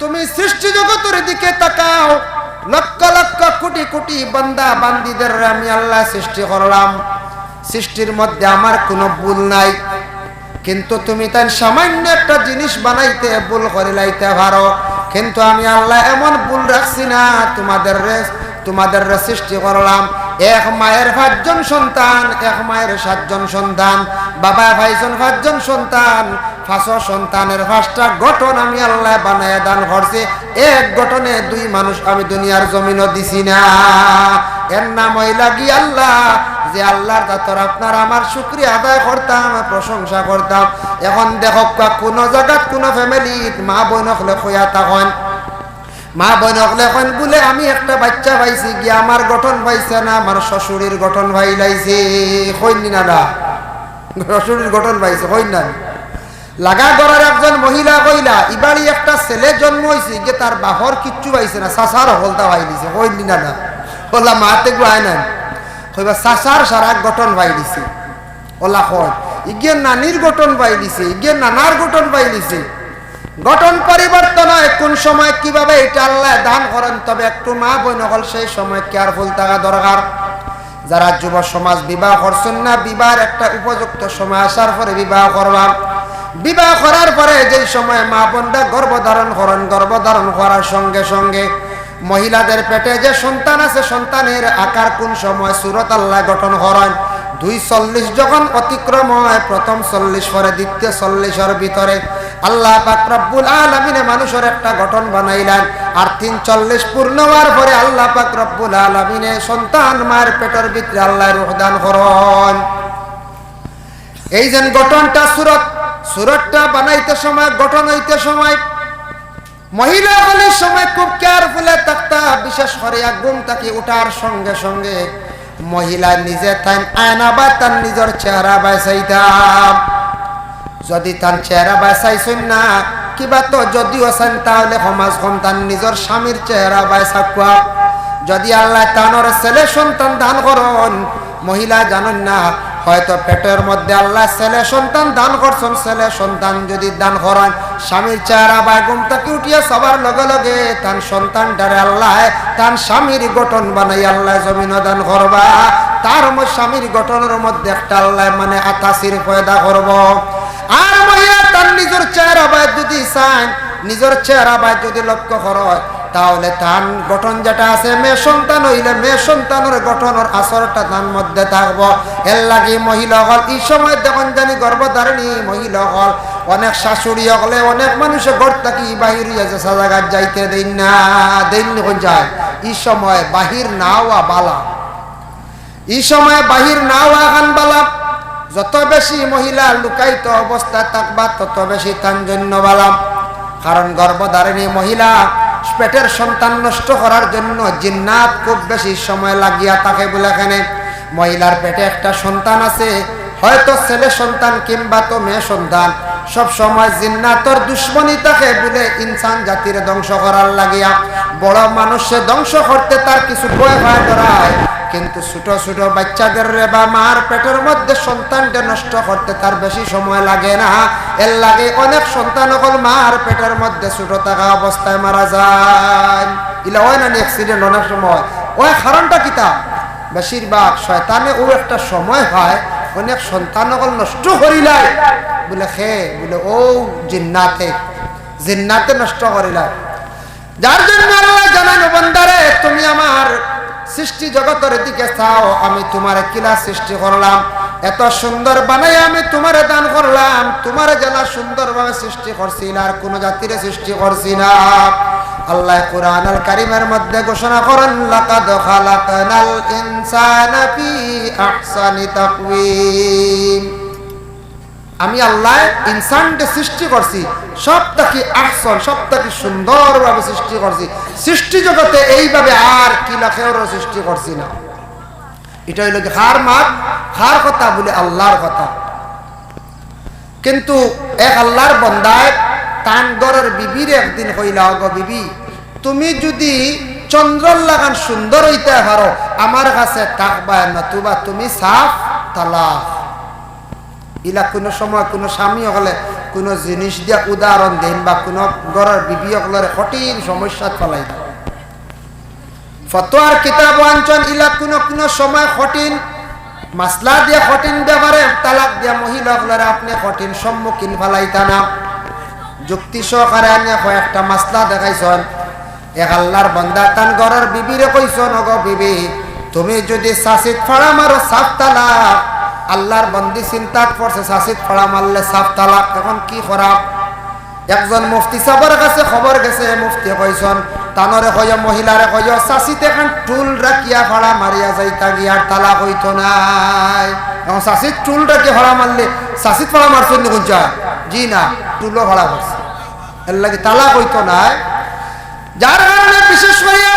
তুমি সৃষ্টি জগতর দিকে তাকাও, লক্ষ লক্ষ কোটি কোটি বান্দা বান্দিদেররে আমি আল্লায় সৃষ্টি করলাম, সৃষ্টির মধ্যে আমার কুনু ভুল নাই, কিন্তু তুমি তাইন সামান্য একটা জিনিস বানাইতে ভুল করিলাইতে পারো, কিন্তু আমি আল্লায় এমন ভুল রাখছি না। তোমাদেররে, তোমাদেররে সৃষ্টি করলাম, এক মায়ের পাঁচজন সন্তান, এক মায়ের সাতজন সন্তান, বাবায় পাইছইন পাঁচজন সন্তান, পাঁচও সন্তানের পাঁচটা গঠন আমি আল্লায় বানাইয়া দান করছি। এক গঠনে দুই মানুষ আমি দুনিয়ার জমিনো দিছি না। এর নাম অইলা গি আল্লাহ, যে আল্লাহর জাতর আপনার আমার শুকরিয়া আদায় করতাম, প্রশংসা করতাম। এখন দেখউক্কা, কুনু জাগাত কুনু ফ্যামিলিত মা বইন অকলে কইয়া থাকইন, মা বইন অকলে কইন বুলে, আমি একটা বাইচ্চা পাইছি গি, আমার গঠন পাইছে না, আমার শ্বশুরির গঠন পাইলাইছে। কইন নি না না? শ্বশুরির গঠন পাইছে, কইন না? লাগা ঘরর একজন মহিলা কইলা, ইবাড়ি একটা ছেলে জন্ম অইছে গি, তার বাপর কিচ্ছু পাইছে না, চাচার হকলতা পাইলিছে। কইন নি না না? অলা মাতে গুয়ায় না, কইবা চাচার সারা গঠন পাইলিছে। অলা কয়, ইগিয়ে নানির গঠন পাইলিছে, ইগিয়ে নানার গঠন পাইলিছে। গঠন পরিবর্তন অয়, কুন সময় কিভাবে ইটা আল্লায় দান করইন, তবে একটু মা বইন অকল সেই সময় careful থাকা দরকার। যারা যুব সমাজ বিবাহ করছইন না, বিবাহর একটা উপযুক্ত সময় আসার পরে বিবাহ করবা। বিবাহ করার পরে যেই সময় মা বইনরা গর্ভধারণ করইন, গর্ভধারণ করার সঙ্গে সঙ্গে মহিলাদের পেটে যে সন্তান আছে, সন্তানের আকার কুন সময় সুরত আল্লায় গঠন করইন, দুই চল্লিশ যখন অতিক্রম অয়, প্রথম চল্লিশ পরে দ্বিতীয় চল্লিশর ভিতরে আল্লাহ পাক রব্বুল আলামিনে মানুষর একটা গঠন বানাইলাইন। আর তিন চল্লিশ পূর্ণ অওয়ার পরে আল্লাহ পাক রব্বুল আলামিনে সন্তান মার পেটর ভিতরে আল্লায় রুহ দান করইন। এই যেন গঠনটা সুরত, সুরতটা বানাইতে সময়, গঠন অইতে সময় মহিলা অকলে সময় খুব careful এ থাকতা, বিশেষ করিয়া ঘুম থাকি উঠার সঙ্গে সঙ্গে মহিলা নিজে তাইন আয়না বায় তান নিজর চেহারা বায় চাইতা। যদি তান চেহারা বায় চাইছইন না, কিবা তো যদিও চাইন, তাইলে কম আজ কম তান নিজর স্বামীর চেহারা বায় চাউক্কা। যদি আল্লায় তানরে ছেলে সন্তান দান করইন, মহিলা জানইন না, হয়তো পেটর মধ্যে আল্লায় ছেলে সন্তান দান করছইন, ছেলে সন্তান যদি দান করইন, স্বামীর চেহারা বায় ঘুম থাকি উঠিয়া চাবার লগে লগে তান সন্তানটারে আল্লায় তান স্বামীর গঠন বানাই আল্লায় জমিনো দান করবা। তার ম-, স্বামীর গঠনর মধ্যে একটা আল্লায় মানে আতাসির পয়দা করবো। আর মহিলা তান নিজর চেহারা বায় যদি চাইন, নিজর চেহারা বায় যদি লক্ষ্য করইন, তাইলে তান গঠন যেটা আছে, মেয়ে সন্তান অইলে মেয়ে সন্তানর গঠনর আসরটা তান মধ্যে থাকবো। এরলাগি মহিলা অকল ই সময় দেখইন জানি গর্ভধারিণী মহিলা অকল, অনেক শাশুড়ি অকলে অনেক মানুষে ঘর থাকি বাহির অইয়া যেছা জাগাত যাইতে দেইন না, দেইন নি কইন চাই? ই সময় বাহির না অওয়া বালা। ই সময় বাহির না অওয়া খান বালা। যত বেশি মহিলা লুকায়িত অবস্থায় থাকবা, তত বেশি তান জন্য বালা। কারণ গর্ভধারিণী মহিলা পেটের সন্তান নষ্ট করার জন্য জিন্নাত খুব বেশি সময় লাগিয়া থাকে বুলে কেনে। মহিলার পেটে একটা সন্তান আছে, হয়তো ছেলে সন্তান কিংবা তো মেয়ে সন্তান, সব সময় জিন্নাতর দুশমনি থাকে বুলে ইনসান জাতিরে ধ্বংস করার লাগিয়া। বড় মানুষরে ধ্বংস করতে তার কিছু ভয় ভয় ডরায়, কিন্তু ছোট ছোট বাচ্চাদেররে বা মার পেটর মধ্যে সন্তানরে নষ্ট করতে তার বেশি সময় লাগে না। এরলাগি অনেক সন্তান অকল মার পেটর মধ্যে ছোট থাকা অবস্থায় মারা যায়। ইলা অয় না নি accident অনেক সময়? অয় কারণটা কিতা? বেশিরভাগ শয়তানে অউ একটা সময় পায়, অনেক সন্তান অকল নষ্ট করিলায়। বুলে কে? বুলে অউ জিন্নাতে, জিন্নাতে নষ্ট করিলায়। যার জন্য আল্লায় জানাইন, "ও বান্দারে, তুমি আমার সৃষ্টি জগতর দিকে চাও, আমি তুমারে কিলা সৃষ্টি করলাম।" এত সুন্দর বানাইয়া আমি তুমারে দান করলাম, তুমারে যেলা সুন্দরভাবে সৃষ্টি করছি, আর কুনু জাতিরে সৃষ্টি করছি না। আল্লায় কুরআনুল কারীমের মধ্যে ঘোষণা করইন, "লাকাদ খালাকনাল ইনসানা ফি আহসানি তাকওয়িম।" আমি আল্লায় ইনসানরে সৃষ্টি করছি সব থাকি আহসান, সব থাকি সুন্দরভাবে সৃষ্টি করছি। সৃষ্টি জগতে এইভাবে আর কিলা কেউরে সৃষ্টি করছি না। ইটা অইলো গি কার মাত, কার কথা? বলে আল্লার কথা। কিন্তু এক আল্লার বন্দায় তান ঘরর বিবিরে একদিন কইলা, "ওগো বিবি, তুমি যুদি চন্দ্রর লাখান সুন্দর অইতায় পারো, আমার কাছে থাকবায়, নতুবা তুমি সাফ তালাক।" ইলা কুনু সময় কুনু স্বামী অকলে কুনু জিনিস দিয়া উদাহরণ দেইন বা কুনু ঘরর বিবি অকলরে কঠিন সমস্যাত ফালাই দেইন। ফতোয়ার কিতাবো আনছইন, ইলা কুনু কুনু সময় কঠিন মাসলা দিয়া, কঠিন ব্যাপারে তালাক দিয়া মহিলা অকলরে আপনে কঠিন সম্মুখীন ফালাইতা না। যুক্তি সহকারে আনিয়া কয়েকটা মাসলা দেখাইছইন। এক আল্লার বন্দা তান ঘরর বিবিরে কইছইন, "ওগো বিবি, তুমি যুদি ছাছিত ফাড়া মারো, সাফ তালাক।" আল্লার বন্দি চিন্তাত পড়ছে, ছাছিত ফাড়া মারলে সাফ তালাক, এখন কি করা? একজন মুফতি সাবর কাছে খবর গেছে, মুফতি কইছইন, "তানরে কইও, মহিলারে কইও, ছাছিত একখান টুল রাখিয়া ফাড়া মারিয়া যাইতা গি, আর তালাক অইতো নায়।" এখন ছাছিত টুল রাখিয়া ফাড়া মারলে, ছাছিত ফাড়া মারছইন নি কুনচা? জি না, টুলো ফাড়া মারছে, এরলাগি তালাক অইতো নায়। যার কারণে বিশেষ করিয়া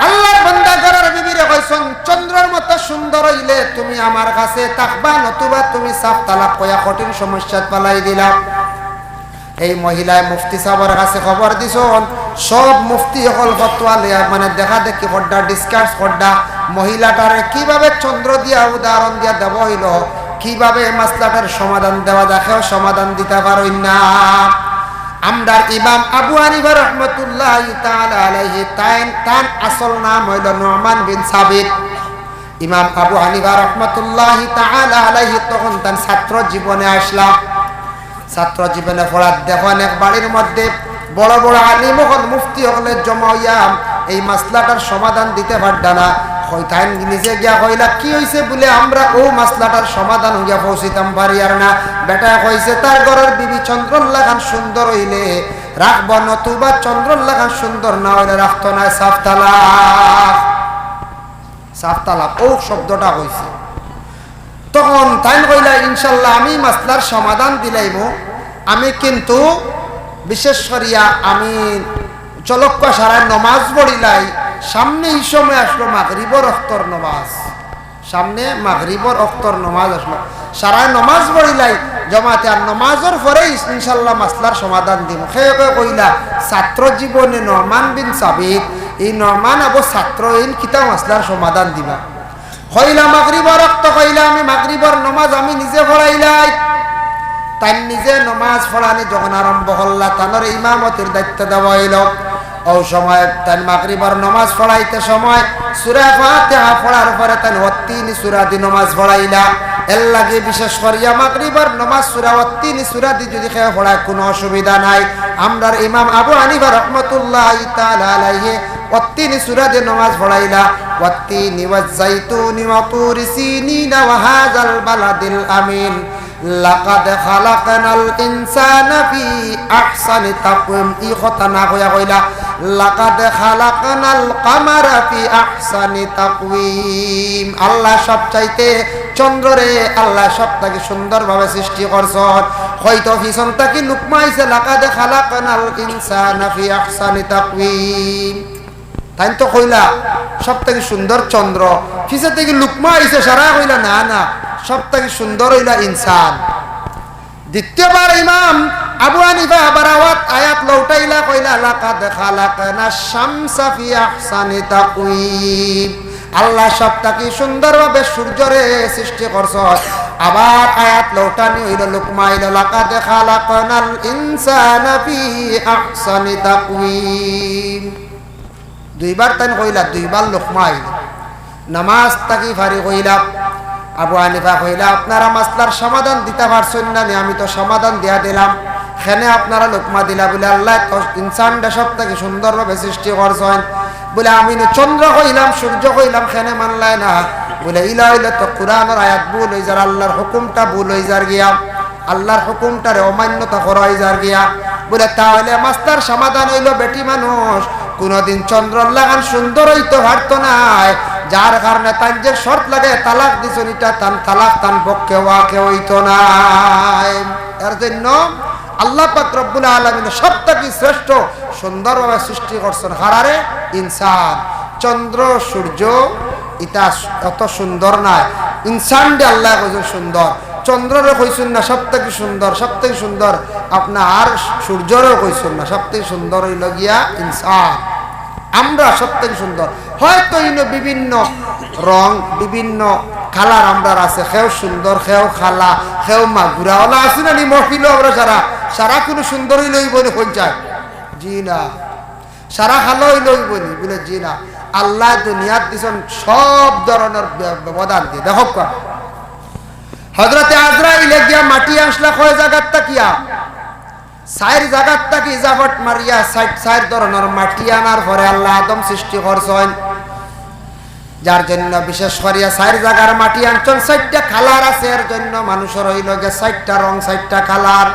আল্লার বন্দা ঘরর বিবিরে কইছইন, "চন্দ্রর মতো সুন্দর অইলে তুমি আমার কাছে থাকবা, নতুবা তুমি সাফ তালাক কইয়া কঠিন সমস্যাত ফালাই দিলা।" এই মহিলায় মুফতি সাবর কাছে খবর দিছইন, সব মুফতি অকল ফতোয়া লইয়া মানে দেখা দেখি কররা, discuss কররা, মহিলাটারে কিভাবে চন্দ্র দিয়া উদাহরণ দিয়া দেওয়া অইলো, কিভাবে এই মাসলাটার সমাধান দেওয়া যায়, কেউ সমাধান দিতা পারইন না। আমরার ইমাম আবু হানিফা রহমতুল্লাহি তাআলা আলাইহি, তাইন, তান আসল নাম অইলো নুমান বিন সাবিত। ইমাম আবু হানিফা রহমতুল্লাহি তাআলা আলাইহি তখন তান ছাত্র জীবনে আছলা। ছাত্র জীবনে পড়াত দেখইন এক বাড়ির মধ্যে বড় বড় আলিম অকল, মুফতি অকলে জমা অইয়া এই মাসলাটার সমাধান দিতা পাররা না। কই তাইন নিজে গিয়া কইলা, "কি অইছে?" বলে, "আমরা অউ মাসলাটার সমাধান অইয়া পৌঁছিতাম পারিয়ার না।" বেটায় কইছে, তার ঘরর বিবি চন্দ্রর লাখান সুন্দর অইলে রাখবো, নতুবা চন্দ্রর লাখান সুন্দর না অইলে রাখতো নায়, সাফ তালাক। সাফ তালাক, অউ শব্দটা কইছে। তখন তাইন কইলা, "ইনশাআল্লাহ আমি মাসলার সমাধান দিলাইমু, আমি কিন্তু বিশেষ করিয়া আমি চলক্কা সারায় নমাজ পড়িলাই, সামনে ই সময় আছলো মাগরিবর অক্তর নমাজ, সামনে মাগরিবর অক্তর নমাজ আছলো, সারায় নমাজ পড়িলাই জমাতে, আর নমাজর পরে ইনশাআল্লাহ মাসলার সমাধান দিমু।" কেউ কেউ কইলা, ছাত্র জীবনে নুমান বিন সাবিত, ই নুমান আবু ছাত্র, ইন কিতা মাসলার সমাধান দিবা? কইলা, "মাগরিবর অক্ত কইলা, আমি মাগরিবর নমাজ আমি নিজে পড়াইলাই।" তাইন নিজে নমাজ পড়ানি যখন আরম্ভ করলা, তানরে ইমামতির দায়িত্ব দেওয়া অইলো। অউ সময় তাইন মাগরিবর নমাজ পড়াইতে সময় সূরা ফাতিহা পড়ার পরে তাইন ওয়াত্তিনি সূরা দি নমাজ পড়াইলা। এরলাগি বিশেষ করিয়া মাগরিবর নমাজ সূরা ওয়াত্তিনি সূরা দি যুদি কেউ পড়ায় কুনু অসুবিধা নাই। আমরার ইমাম আবু হানিফা রহমতুল্লাহি তাআলা আলাইহি ওয়াত্তিনি সূরা দি নমাজ পড়াইলা, "ওয়াত্তিনি ওয়াজ্জাইতুনি ওয়া তুরি সিনিনা ওয়া হাযাল বালাদিল আমিন, লাকাদ খালাকনাল ইনসানা ফি আহসানি তাকওয়িম।" ই কথা না কইয়া কইলা, "লাকাদ খালাকনাল কামারা ফি আহসানি তাকওয়িম।" আল্লায় সব চাইতে চন্দ্ররে আল্লায় সব থাকি সুন্দরভাবে সৃষ্টি করছইন। হয়তো পিছন থাকি লুকমা আইছে, "লাকাদ খালাকনাল ইনসানা ফি আহসানি তাকওয়িম।" তাইন তো কইলা, "সব থাকি সুন্দর চন্দ্র।" পিছে থাকি লুকমা আইছে, সারা কইলা, "না, না, সব থাকি সুন্দর অইলা ইনসান।" দ্বিতীয়বার ইমাম আবু হানিফা আবার আওয়াত, আয়াত লউটাইলা, কইলা, "লাকাদ খালাকনাশ শামসা ফি আহসানি তাকওয়িম।" আল্লায় সব থাকি সুন্দরভাবে সূর্যরে সৃষ্টি করছইন। আবার আয়াত লউটানি অইলো, লুকমা আইলো, "লাকাদ খালাকনাল ইনসানা ফি আহসানি তাকওয়িম।" দুইবার তাইন কইলা, দুইবার লুকমা আইলো। নমাজ থাকি ফারিগ অইলা। আবু হানিফা কইলা, "আপনারা মাসলার সমাধান দিতা পারছইন না নি? আমি তো সমাধান দিয়া দিলাম, কেনে আপনারা লুকমা দিলা?" বলে, "আল্লায় তো ইনসানরে সব থাকি সুন্দরভাবে সৃষ্টি করছইন।" বলে, "আমি নু চন্দ্র কইলাম, সূর্য কইলাম, কেনে মানলায় না?" বুলে, ইলা অইলে তো কোরআনর আয়াত ভুল অই যার, আল্লার হুকুমটা ভুল অই যার গিয়া, আল্লার হুকুমটারে অমান্যতা করা অই যার গিয়া। বুলে, তাইলে মাস্টার, সমাধান অইলো, বেটি মানুষ কুনুদিন চন্দ্রর লাখান সুন্দর অইতো পারতো নায়, যার কারণে তাইন যে শর্ত লাগাইয়া তালাক দিছইন, ইটা তান তালাক তান পক্ষে ওয়াকে অইতো নায়। এর জন্য আল্লাহ পাক রব্বুল আলামিন সব থাকি শ্রেষ্ঠ সুন্দরভাবে সৃষ্টি করছইন। কারারে? ইনসান। চন্দ্র, সূর্য, ইতা অত সুন্দর নায়। ইনসানরে আল্লায় কইছইন সুন্দর। চন্দ্ররে কইছইন না সব থাকি সুন্দর, সব থাকি সুন্দর আপনার সূর্যরেও কইছইন না, সব থাকি সুন্দর অইলো গিয়া ইনসান। আমরা সব থাকি সুন্দর। হয়তো ইনো বিভিন্ন রং, বিভিন্ন কালার আমরার আছে, কেউ সুন্দর, কেউ কালা, কেউ মাগুরা, অলা আছে না নি? মহফিলো আমরা সারা, সারা কুনু সুন্দর অইলে অইবো নি, কইন চাই? জি না। সারা কালা অইলে অইবো নি? বুলে, জি না। আল্লায় দুনিয়াত দিছইন সব ধরনর ব্য-, ব্যবধান দিয়া। দেখউক্কা, হজরতে আজরাইলে গিয়া মাটি আনছলা কয় জাগাত থাকিয়া? চাইর জাগাত থাকি জাফট মারিয়া চাইর, চাইর ধরনর মাটি আনার পরে আল্লায় আদম সৃষ্টি করছইন। যার জন্য বিশেষ করিয়া চাইর জাগার মাটি আনছইন, চাইরটা কালার আছে, এর জন্য মানুষর অইলো গিয়া চাইরটা রং, চাইরটা কালার।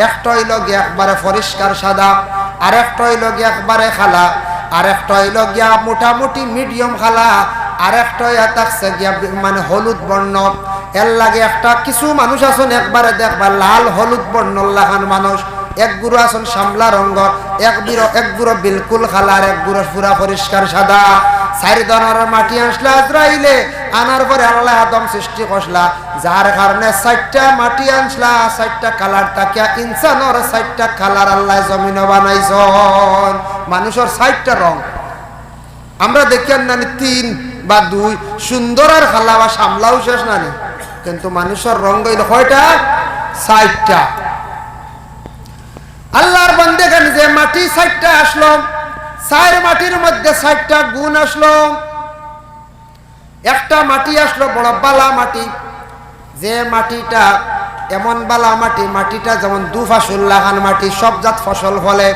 একটা অইলো গিয়া একবারে পরিষ্কার সাদা, আরেকটা অইলো গিয়া একবারে কালা, আরেকটা অইলো গিয়া মোটামুটি মিডিয়াম কালা, আরেকটা অইয়া থাকছে গিয়া বি-, মানে হলুদ বর্ণ। এর লাগি একটা কিছু মানুষ আছইন একবারে দেখবা লাল হলুদ বর্ণর লাখান মানুষ, এক গুরু আছইন শামলা রঙর, এক বির-, এক গুরু বিলকুল কালা, আর এক গুরু পুরা পরিষ্কার সাদা। চাইর ধরনর মাটি আনছলা আজরাইলে, আনার পরে আল্লায় আদম সৃষ্টি করছলা, যার কারণে চাইরটা মাটি আনছলা, চাইরটা কালার থাকিয়া ইনসানর চাইরটা কালার আল্লায় জমিনো বানাইছইন। মানুষর চাইরটা রং। আমরা দেখিয়ার না নি তিন বা দুই, সুন্দর আর কালা বা শামলাও শেষ না নি? কিন্তু মানুষর রং অইলো কয়টা? চাইরটা। আল্লার বন্দেগান, যে মাটি চাইরটা আছলো, চাইর মাটির মধ্যে চাইরটা গুণ আছলো। একটা মাটি আছলো বড় বালা মাটি, যে মাটিটা এমন বালা মাটি, মাটিটা যেমন দুফাসুর লাখান মাটি, সব জাত ফসল ফলে।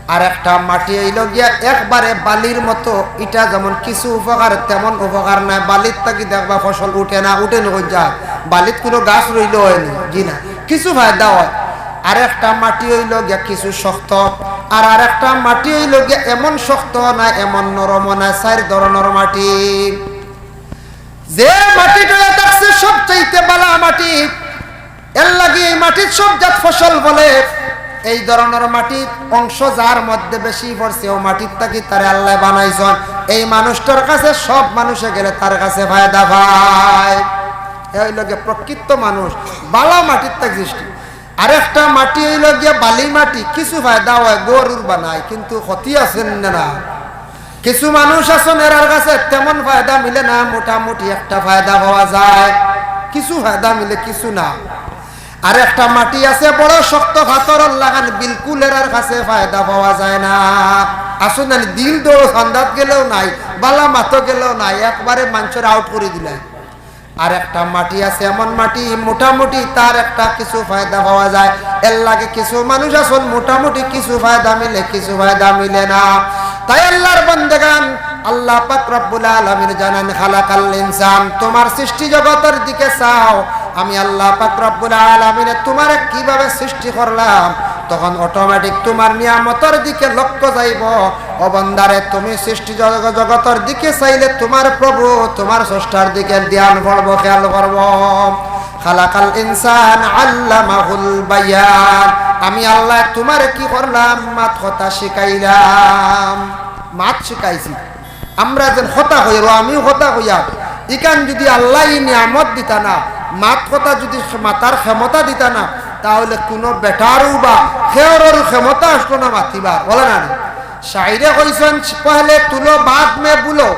আর একটা মাটি অইলো গিয়া একবারে বালির মতো, ইটা যেমন কিছু উপকার তেমন উপকার নাই, বালিত থাকি দেখবা ফসল উঠে না, উঠে না কই যায়, বালিত কুনু গাছ রইলো অয় নি, জি না, কিছু ফায়দা অয়। আর একটা মাটি অইলো গিয়া কিছু শক্ত, আর আরেকটা মাটি অইলো গিয়া এমন শক্ত না, এমন নরম না, চাইর ধরনর মাটি। যে মাটিটা থাকছে সবচাইতে বালা মাটি, এর লাগি এই মাটিত সব জাত ফসল ফলে। এই ধরনর মাটিত অংশ যার মধ্যে বেশি পড়ছে, অউ মাটিত থাকি তারে আল্লায় বানাইছইন। এই মানুষটার কাছে সব মানুষে গেলে তার কাছে ফায়দা পায়। এ অইলো গিয়া প্রকৃত মানুষ, বালা মাটিত থাকি সৃষ্টি। আরেকটা মাটি অইলো গিয়া বালি মাটি, কিছু ফায়দা অয়, গরুর বানায়, কিন্তু ক্ষতি আছে না, না? কিছু মানুষ আছইন, এরার কাছে তেমন ফায়দা মিলে না, মোটামুটি একটা ফায়দা পাওয়া যায়, কিছু ফায়দা মিলে, কিছু না। আর একটা মাটি আছে বড় শক্ত পাথরর লাখান, বিলকুল এরার কাছে ফায়দা পাওয়া যায় না। আছইন না নি, দিল দৌড় ফান্দাত গেলেও নাই, বালা মাতো গেলেও নাই, একবারে মানষরে আউট করি দিলায়। আর একটা মাটি আছে এমন মাটি, মোটামুটি তার একটা কিছু ফায়দা পাওয়া যায়। এর লাগি কিছু মানুষ আছইন, মোটামুটি কিছু ফায়দা মিলে, কিছু ফায়দা মিলে না। তাই আল্লার বন্দেগান, আল্লাহ পাক রব্বুল আলামিন জানাইন, "খালাকাল ইনসান, তুমার সৃষ্টি জগতর দিকে চাও, আমি আল্লাহ পাক রব্বুল আলামিনে তুমারে কিভাবে সৃষ্টি করলাম।" তখন অটোমেটিক তুমার নিয়ামতর দিকে লক্ষ্য যাইবো। ও বান্দারে, তুমি সৃষ্টি জগ-, জগতর দিকে চাইলে তুমার প্রভু, তুমার স্রষ্টার দিকে ধ্যান পড়বো, খেয়াল করবো। খালাকাল ইনসান আল্লামাহুল বায়ান। আমি আল্লায় তুমারে কি করলাম? মাত কথা শিখাইলাম, মাত শিখাইছি। আমরা যেন কথা কইয়ার, আমিও কথা কইয়ার। ইখান যুদি আল্লায় ই নিয়ামত দিতা না, মাত কথা যুদি মাতার ক্ষমতা দিতা না, তাইলে কুনু বেটারও বা কেউরর ক্ষমতা আছলো না মাতিবার, বলে না নি? শাইরে কইছইন, "পহলে তুলো বাদ মে বুলো।"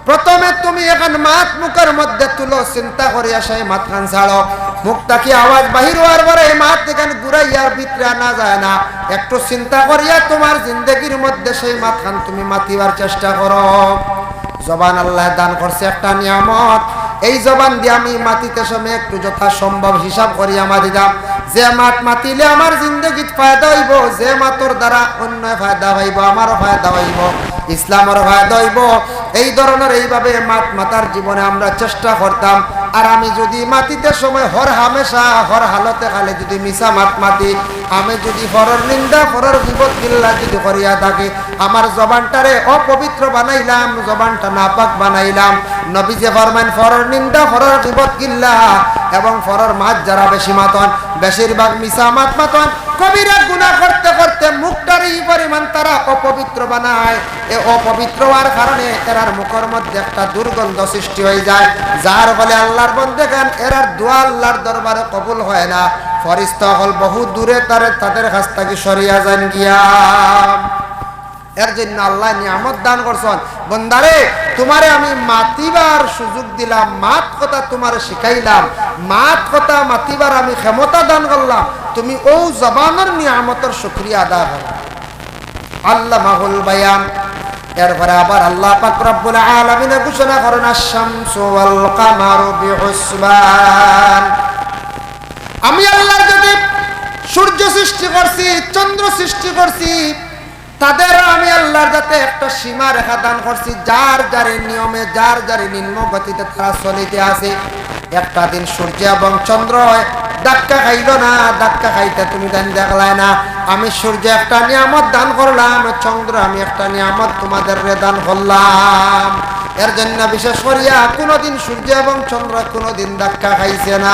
প্রথমে তুমি এখান মাত মুখর মধ্যে তুলো, চিন্তা করিয়া সেই মাতখান ছাড়ো। মুখ থাকি আওয়াজ বাহির অওয়ার পরে এই মাত এখান ঘুরাইয়ার ভিতরে আনা যায় না। একটু চিন্তা করিয়া তুমার জিন্দেগির মধ্যে সেই মাতখান তুমি মাতিবার চেষ্টা করো। জবান আল্লায় দান করছে একটা নিয়ামত। এই জবান দিয়া আমি মাতিতে সময় একটু যথাসম্ভব হিসাব করিয়া মাতিতাম। যে মাত মাতিলে আমার জিন্দেগিত ফায়দা অইবো, যে মাতর দ্বারা অন্যয় ফায়দা পাইবো, আমারও ফায়দা অইবো, ইসলামরও ফায়দা অইবো, এই ধরনর এইভাবে মাত মাতার জীবনে আমরা চেষ্টা করতাম। আর আমি যুদি মাতিতে সময় হর হামেশা, হর হালতে খালি যুদি মিছা মাত মাতি, আমি যুদি পরর নিন্দা, পরর গিবত গিল্লা যুদি করিয়া থাকি, আমার জবানটারে অপবিত্র বানাইলাম, জবানটা নাপাক বানাইলাম। নবীজি ফরমাইন, পরর নিন্দা, পরর গিবত গিল্লা এবং পরর মাত যারা বেশি মাতন, বেশিরভাগ মিছা মাত মাতন, কবিরা গুনাহ করতে করতে মুখটারে ই পরিমাণ তারা অপবিত্র বানায়। এ অপবিত্র অওয়ার কারণে এরার মুখর মধ্যে একটা দুর্গন্ধ সৃষ্টি অইযায়, যার ফলে আল্লার বন্দেগান এরার দোয়া আল্লার দরবারে কবুল অয় না। ফিরিস্তা অকল বহু দূরে তারে, তাদের কাছ থাকি সরিয়া যাইন গিয়া। এর জন্য আল্লায় নিয়ামত দান করছন, বন্দারে, তুমারে আমি মাতিবার সুযোগ দিলাম, মাত কথা তুমারে শিখাইলাম, মাত কথা মাতিবার আমি ক্ষমতা দান করলাম, তুমি অউ জবানর নিয়ামতর শুকরিয়া আদায় করো। আল্লামাহুল বায়ান। এরপরে আবার আল্লাহ পাক রব্বুল আলামিনে ঘোষণা করেন, "আশ-শামসু ওয়াল কামারু বিহুসবান।" আমি আল্লাহ যদি সূর্য সৃষ্টি করছি, চন্দ্র সৃষ্টি করছি, তাদেরও আমি আল্লাহর যাতে একটা সীমা রেখা দান করছি, যার যার নিয়মে, যার যার নিম্ন গতিতে তারা চলিতে আছে। একটা দিন সূর্য এবং চন্দ্র ধাক্কা খাইল না, ধাক্কা খাইতে তুমি জানি দেখলায় না। আমি সূর্য একটা নিয়ামত দান করলাম, চন্দ্র আমি একটা নিয়ামত তোমাদেররে দান করলাম। এর জন্য বিশেষ করিয়া কোনোদিন সূর্য এবং চন্দ্র কোনোদিন ধাক্কা খাইছে না।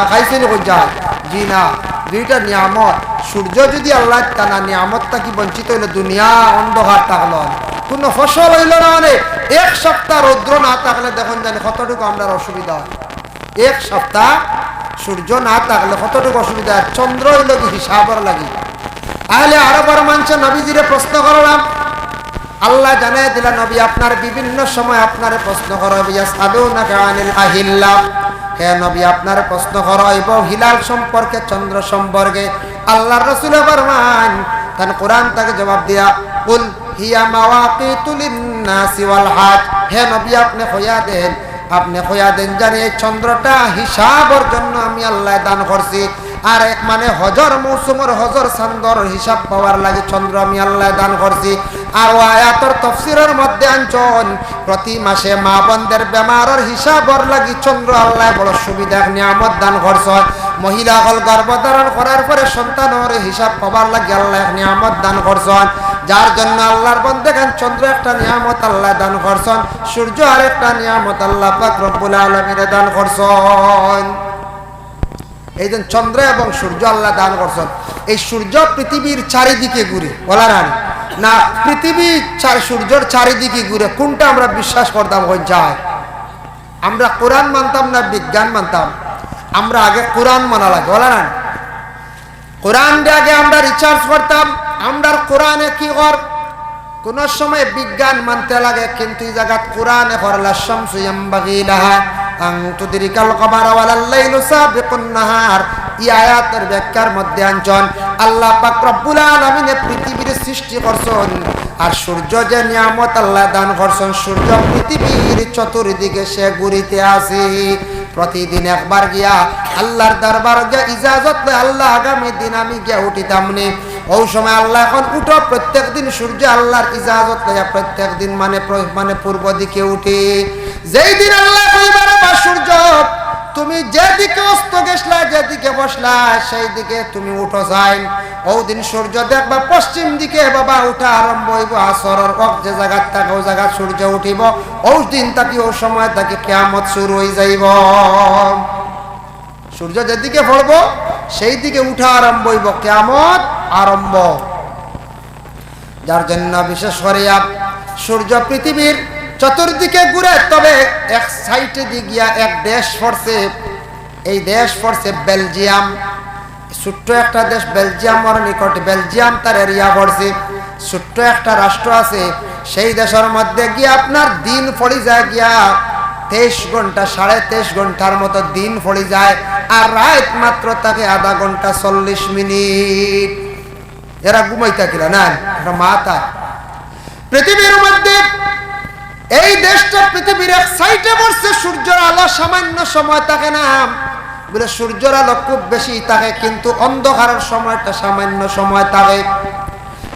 খাইছে নি কইন চাই? জি না। দুইটা নিয়ামত, সূর্য যদি আল্লাহ তাআলা নিয়ামত থাকি বঞ্চিত অইলে দুনিয়া অন্ধকার থাকলো, কোনো ফসল অইল না, মানে এক সপ্তাহ রৌদ্র না থাকলে দেখইন জানি কতটুকু আমরার অসুবিধা অয়। এক সপ্তাহ সূর্য না থাকলে কতটুকু অসুবিধা, আর চন্দ্র অইল কি হিসাবর লাগি। আহলে আরবর মানষে নবীজিরে প্রশ্ন করলাম, আল্লায় জানাই দিলা, নবী, আপনার বিভিন্ন সময় আপনারে প্রশ্ন করা অইবো, ইয়াসআলুনাকা আনিল আহিল্লা। হে নবী, আপনারে প্রশ্ন করা অইবো হিলাল সম্পর্কে, চন্দ্র সম্পর্কে। আল্লার রসুলে ফরমাইন, তান কোরআন থাকি জবাব দিয়া, "কুল হিয়া মাওয়াকিতু লিন্নাসি ওয়াল হাজ।" হে নবী, আপনে কইয়া দেইন, আপনে কইয়া দেইন জানি এই চন্দ্রটা হিসাবর জন্য আমি আল্লায় দান করছি। আর এক মানে হজর মৌসুমর হজর চান্দর হিসাব পাওয়ার লাগি চন্দ্র আমি আল্লায় দান করছি। আর অউ আয়াতর তফসিরর মধ্যে আনছন, প্রতি মাসে মা বন্দের বেমারর হিসাবর লাগি চন্দ্র আল্লায় বড় সুবিধা এক নিয়ামত দান করছন। মহিলা অকল গর্ভধারণ করার পরে সন্তানর হিসাব পাবার লাগি আল্লায় এক নিয়ামত দান করছন। যার জন্য আল্লার বন্দেগান চন্দ্র একটা নিয়ামত আল্লায় দান করছন, সূর্য আর একটা নিয়ামত আল্লাহ পাক রব্বুল আলামিনে দান করছন। এই যে চন্দ্র এবং সূর্য আল্লায় দান করছন, এই সূর্য পৃথিবীর চারিদিকে ঘুরে, বলা না? না, পৃথিবী চার-, সূর্যর চারিদিকে ঘুরে, কোনটা আমরা বিশ্বাস করতাম কইন চাই? আমরা কোরআন মানতাম না বিজ্ঞান মানতাম? আমরা আগে কোরআন মানা লাগে, বলা না? কোরআনরে আগে আমরা research করতাম, আমরার কোরআনে কি কর? কোন সময় বিজ্ঞান মানতে লাগে, কিন্তু ই জাগাত কোরআনে কর, "লা শামসু ইয়ামবাগি লাহা আন তুদরিকাল কামারা ওয়ালাল লাইলু সাবিকুন নাহার।" ই আয়াতর ব্যাখ্যার মধ্যে আনছন, আল্লাহ পাক রব্বুল আলামিনে পৃথিবীর সৃষ্টি করছন, আর সূর্য যে নিয়ামত আল্লায় দান করছন, সূর্য পৃথিবীর চতুর্দিকে সে ঘুরিতে আছে। প্রতিদিন একবার গিয়া আল্লার দরবার গিয়া ইজাজত লয়, "আল্লাহ, আগামী দিন আমি গিয়া উঠিতাম নি।" অউ সময় আল্লায় কইন, "উঠো।" প্রত্যেক দিন সূর্য আল্লার ইজাজত লইয়া প্রত্যেক দিন মানে প্র-, মানে পূর্ব দিকে উঠে। যেই দিন আল্লায় কইবা, "রে বা সূর্য, তুমি যেদিকে অস্ত গেছলায়, যেদিকে বসলায়, সেই দিকে তুমি উঠো চাইন।" অউ দিন সূর্য দেখবা পশ্চিম দিকে, বাবা, উঠা আরম্ভ অইবো। আসরর ওয়াক্ত যে জাগাত থাকে, অউ জাগাত সূর্য উঠিবো। অউ দিন থাকি, অউ সময় থাকি কিয়ামত শুরু অইযাইবো। সূর্য যেদিকে পড়বো, সেই দিকে উঠা আরম্ভ অইবো, কিয়ামত আরম্ভ। যার জন্য বিশেষ করিয়া সূর্য পৃথিবীর চতুর্দিকে ঘুরে, তবে এক সাইডে দি গিয়া এক দেশ পড়ছে, এই দেশ পড়ছে বেলজিয়াম। ছোট্ট একটা দেশ বেলজিয়ামর নিকট, বেলজিয়াম তার এরিয়া পড়ছে। ছোট্ট একটা রাষ্ট্র আছে, সেই দেশর মধ্যে গিয়া আপনার দিন পড়ি যায় গিয়া তেইশ ঘন্টা, সাড়ে তেইশ ঘন্টার মতো দিন পড়ি যায়, আর রাইত মাত্র থাকে আধা ঘন্টা চল্লিশ মিনিট। এরা ঘুমাইতা কিলা না, এরা মাতা। পৃথিবীর মধ্যে এই দেশটা পৃথিবীর এক সাইডে পড়ছে, সূর্যর আলো সামান্য সময় থাকে না, বলে সূর্যর আলো খুব বেশি থাকে, কিন্তু অন্ধকারর সময়টা সামান্য সময় থাকে।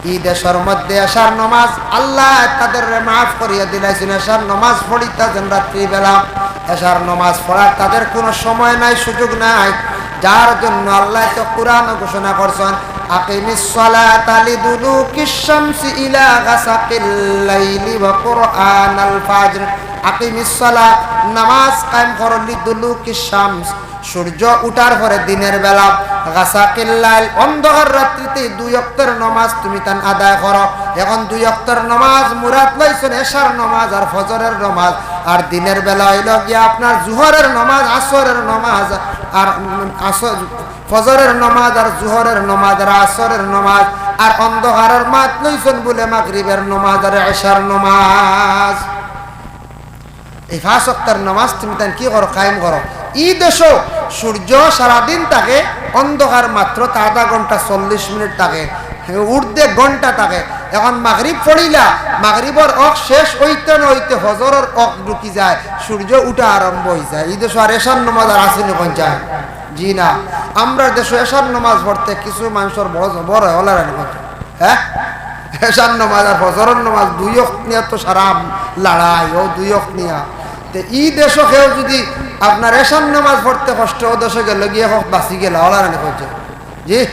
ই দেশর মধ্যে এশার নমাজ আল্লায় তাদেররে মাফ করিয়া দিলাইছইন। এশার নমাজ পড়িতা যেন রাত্রিবেলা, এশার নমাজ পড়ার তাদের কুনু সময় নাই, সুযোগ নাই। যার জন্য আল্লায় তো কুরআনো ঘোষণা করছইন, "আকিমিস সালাতা লিদুলুকিশ শামসি ইলা গাসাকিল লাইলি ওয়া কুরআনাল ফাজর।" আকিমিস সালাহ, নামাজ কায়েম করো, লিদুলুকিশ শামস, সূর্য উঠার পরে দিনের বেলা, গাসাকিল লাইল, অন্ধকার রাত্রিতে দুই ওয়াক্তের নমাজ তুমি তান আদায় করো। এখন দুই ওয়াক্তের নমাজ মুরাদ লইছইন এশার নমাজ আর ফজরের নমাজ, আর দিনের বেলা অইলো গিয়া আপনার জুহরের নমাজ, আসরের নমাজ, আর, উম, আসর, ফজরের নমাজ আর জুহরের নমাজ আর আসরের নমাজ, আর অন্ধকারর মাত লইছইন বুলে মাগরিবের নমাজ আর এশার নমাজ। এই পাঁচ ওয়াক্তের নামাজ তুমি তান কি করো? কায়েম করো। ই দেশো সূর্য সারাদিন থাকে, অন্ধকার মাত্র আধা ঘন্টা, চল্লিশ মিনিট থাকে, উর্ধে ঘন্টা থাকে। এখন মাগরিব পড়িলা, মাগরিবর অক্ত শেষ অইতে না অইতে ফজরর অক্ত ঢুকি যায়, সূর্য উঠা আরম্ভ অই যায়। ই দেশো আর এশার নামাজ আর আছে নি কইন চাই? জি না। আমরার দেশো এশার নামাজ পড়তে কিছু মানষর বড় জবর অয়, অলার আনি কইন চাই। হ্যাঁ, এশার নামাজ আর ফজরর নামাজ দুই ওয়াক্ত নিয়া তো সারা লড়াই, অউ দুই ওয়াক্ত নিয়া। তে ই দেশো কেউ যুদি আপনার এশার নামাজ পড়তে কষ্ট, অউ দেশো গেলে গিয়া হক বাঁচি গেলা, অলার আনি কইন চাই। জি,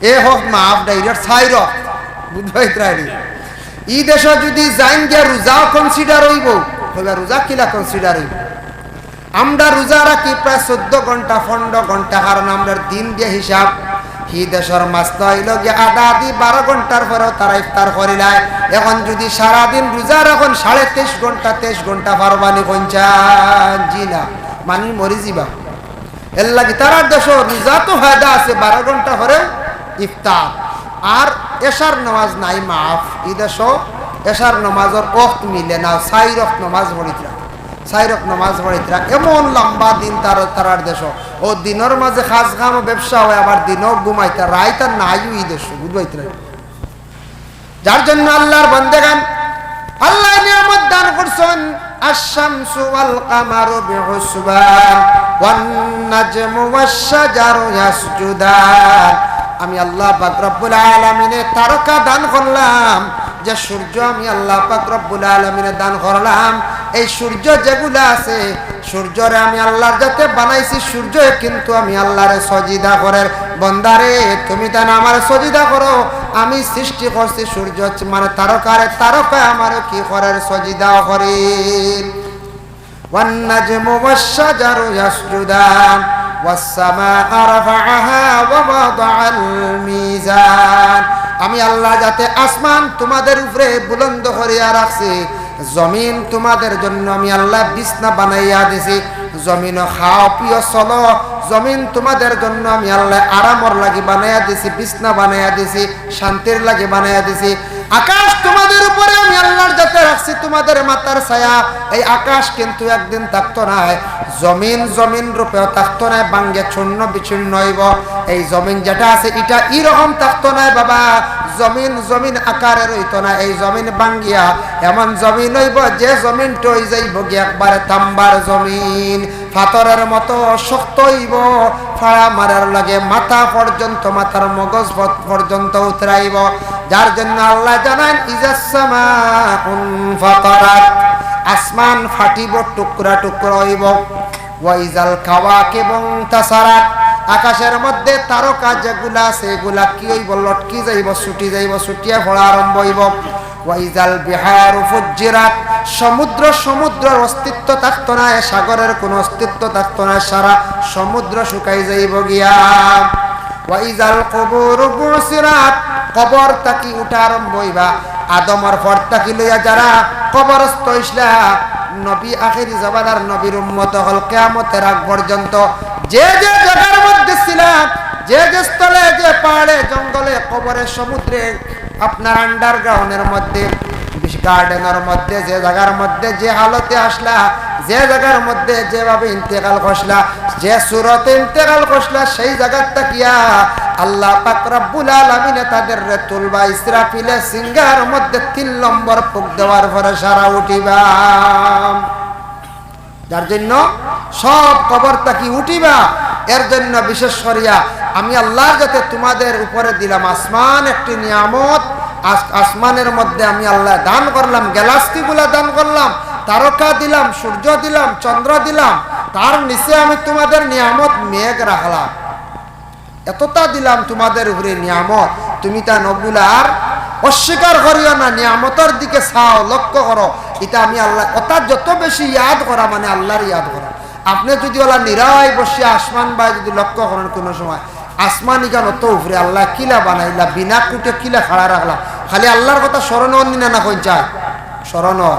এ হক মাফ, direct চাইর ওয়াক্ত, বুঝবায় ত্রাইনি। ই দেশো যুদি যাইন গিয়া রোজাও consider অইবো, কইবা রোজা কিলা consider অইবো? আমরা রোজা রাখি প্রায় চৌদ্দ ঘন্টা, পনরো ঘন্টা, কারণ আমরার দিন দিয়া হিসাব। হি দেশর মাছ তো অইলো গিয়া আধা আধি বারো ঘন্টার পরেও তারা ইফতার করিলায়। এখন যুদি সারাদিন রোজা রাখইন, সাড়ে তেইশ ঘন্টা, তেইশ ঘন্টা পারবা নি কইন চাই? জি না, মানুষ মরি যিবা। এরলাগি তারার দেশো রোজা তো ফায়দা আছে, বারো ঘন্টা পরেও ইফতার। আর এশার নামাজ নাই, মাফ। ই দেশো এশার নামাজর ওয়াক্ত মিলে না, চাইর ওয়াক্ত নামাজ পড়িতরা, চাইর ওয়াক্ত নামাজ পড়িতরা। এমন লম্বা দিন তার, তারার দেশো। অউ দিনর মাঝে কাজ কাম ব্যবসা অয়, আবার দিনো ঘুমাইতা, রাইত আর নাই ই দেশো, বুঝবায় ত্রাইনি। যার জন্য আল্লার বান্দেগান, আল্লায় নিয়ামত দান করছইন, "আশ-শামসু ওয়াল কামারু বিহুসবান, ওয়ান নাজমু ওয়াশ-শাজারু ইয়াসজুদান।" আমি আল্লাহ পাক রব্বুল আলামিনে তারকা দান করলাম, যে সূর্য আমি আল্লাহ পাক রব্বুল আলামিনে দান করলাম, এই সূর্য যেগুলা আছে, সূর্যরে আমি আল্লার জাতে বানাইছি, সূর্যে কিন্তু আমি আল্লারে সজিদা করের। বন্দারে, তুমি তান আমারে সজিদা করো, আমি সৃষ্টি করছি সূর্য, মানে তারকারে, তারকা আমারে কি করের? সজিদাও করের। ওয়ান নাজমু ওয়াশ-শাজারু ইয়াসজুদান, ওয়াস-সামাআ রাফাআহা ওয়া ওয়াদাআল মিজান। আমি আল্লাহ জাতে আসমান তোমাদের উপরে বুলন্দ করিয়া রাখছি, জমিন তোমাদের জন্য আমি আল্লাহ বিছনা বানাইয়া দিছি। জমিনো খাও, পিও, চলো। জমিন তোমাদের জন্য আমি আল্লাহ আরামর লাগি বানাইয়া দিছি, বিছনা বানাইয়া দিছি, শান্তির লাগি বানাইয়া দিছি। আকাশ তোমাদের উপরে আমি আল্লার জাতে রাখছি তোমাদের মাথার ছায়া। এই আকাশ কিন্তু একদিন থাকতো নায়, জমিন জমিন রূপেও থাকতো নায়, ভাঙ্গিয়া চূর্ণ বিচূর্ণ অইবো। এই জমিন যেটা আছে, ইটা ই রকম থাকতো নায় বাবা। জমিন জমিন আকারে রইতো নায়, এই জমিন ভাঙ্গিয়া এমন জমিন অইবো, যে জমিনটা অই যাইবোগি একবারে তাম্বার জমিন, পাথরের মতো শক্ত অইবো, ফাড়া মারার লগে মাথা পর্যন্ত, মাথার মগজ প-, পর্যন্ত উতরাইবো। যার জন্য আল্লায় জানাইন, "ইজাস সামাউন ফাতারাত", আসমান ফাটিবো, টুকরা টুকরা অইবো। "ওয়া ইজাল কাওয়াকিবু ইনতাসারাত", আকাশের মধ্যে তারকা যেগুলা আছে, এগুলা কি অইবো? লটকি যাইবো, ছুটি যাইবো, ছুটিয়া পড়া আরম্ভ অইবো। "ওয়া ইজাল বিহারু ফুজ্জিরাত", সমুদ্র, সমুদ্রর অস্তিত্ব থাকতো নায়, সাগরের কোনো অস্তিত্ব থাকতো নায়, সারা সমুদ্র শুকাই যাইবো গিয়া। "ওয়া ইজাল কুবুরু বুসিরাত", কবর থাকি উঠা আরম্ভ অইবা। আদমর পর থাকি লইয়া যারা কবরস্থ অইছলা, নবী আখেরি জমানার নবীর উম্মত অকল কিয়ামতের আগ পর্যন্ত যে যে জাগার মধ্যে ছিলা, যে যে স্থলে, যে পাহাড়ে, জঙ্গলে, কবরে, সমুদ্রে, আপনার underground-এর মধ্যে, garden-এর মধ্যে, যে জাগার মধ্যে যে হালতে আছলা, যে জাগার মধ্যে যেভাবে ইন্তেকাল করছলা, যে সুরতে ইন্তেকাল করছলা, সেই জাগার থাকিয়া আল্লাহ পাক রব্বুল আলামিনে তাদেররে তুলবা। ইসরাফিলে সিঙ্গার মধ্যে তিন নম্বর ফুক দেওয়ার পরে সারা উঠিবা। যার জন্য সব কবর থাকি উঠিবা, এর জন্য বিশেষ করিয়া আমি আল্লাহর যাতে তোমাদের উপরে দিলাম আসমান একটি নিয়ামত, আস-, আসমানের মধ্যে আমি আল্লাহ দান করলাম, গ্যালাক্সিগুলা দান করলাম, তারকা দিলাম, সূর্য দিলাম, চন্দ্র দিলাম, তার নিচে আমি তোমাদের নিয়ামত মেঘ রাখলাম। এতটা দিলাম তোমাদের উপরে নিয়ামত, তুমি তা নবুলার অস্বীকার করিও না, নিয়ামতর দিকে চাও, লক্ষ্য করো। এটা আমি আল্লাহ, অর্থাৎ যত বেশি ইয়াদ করা মানে আল্লাহর ইয়াদ করা। আপনি যদি ওলা নিরায় বসে আসমান বায় যদি লক্ষ্য করেন কোনো সময়, আসমান ইখান অত উপরে, আল্লাহ কিলা বানাইলা, বিনা কুটে কিলা খাড়া রাখলা, খালি আল্লাহর কথা স্মরণ অর নি না, না কইন চায়? স্মরণ অর।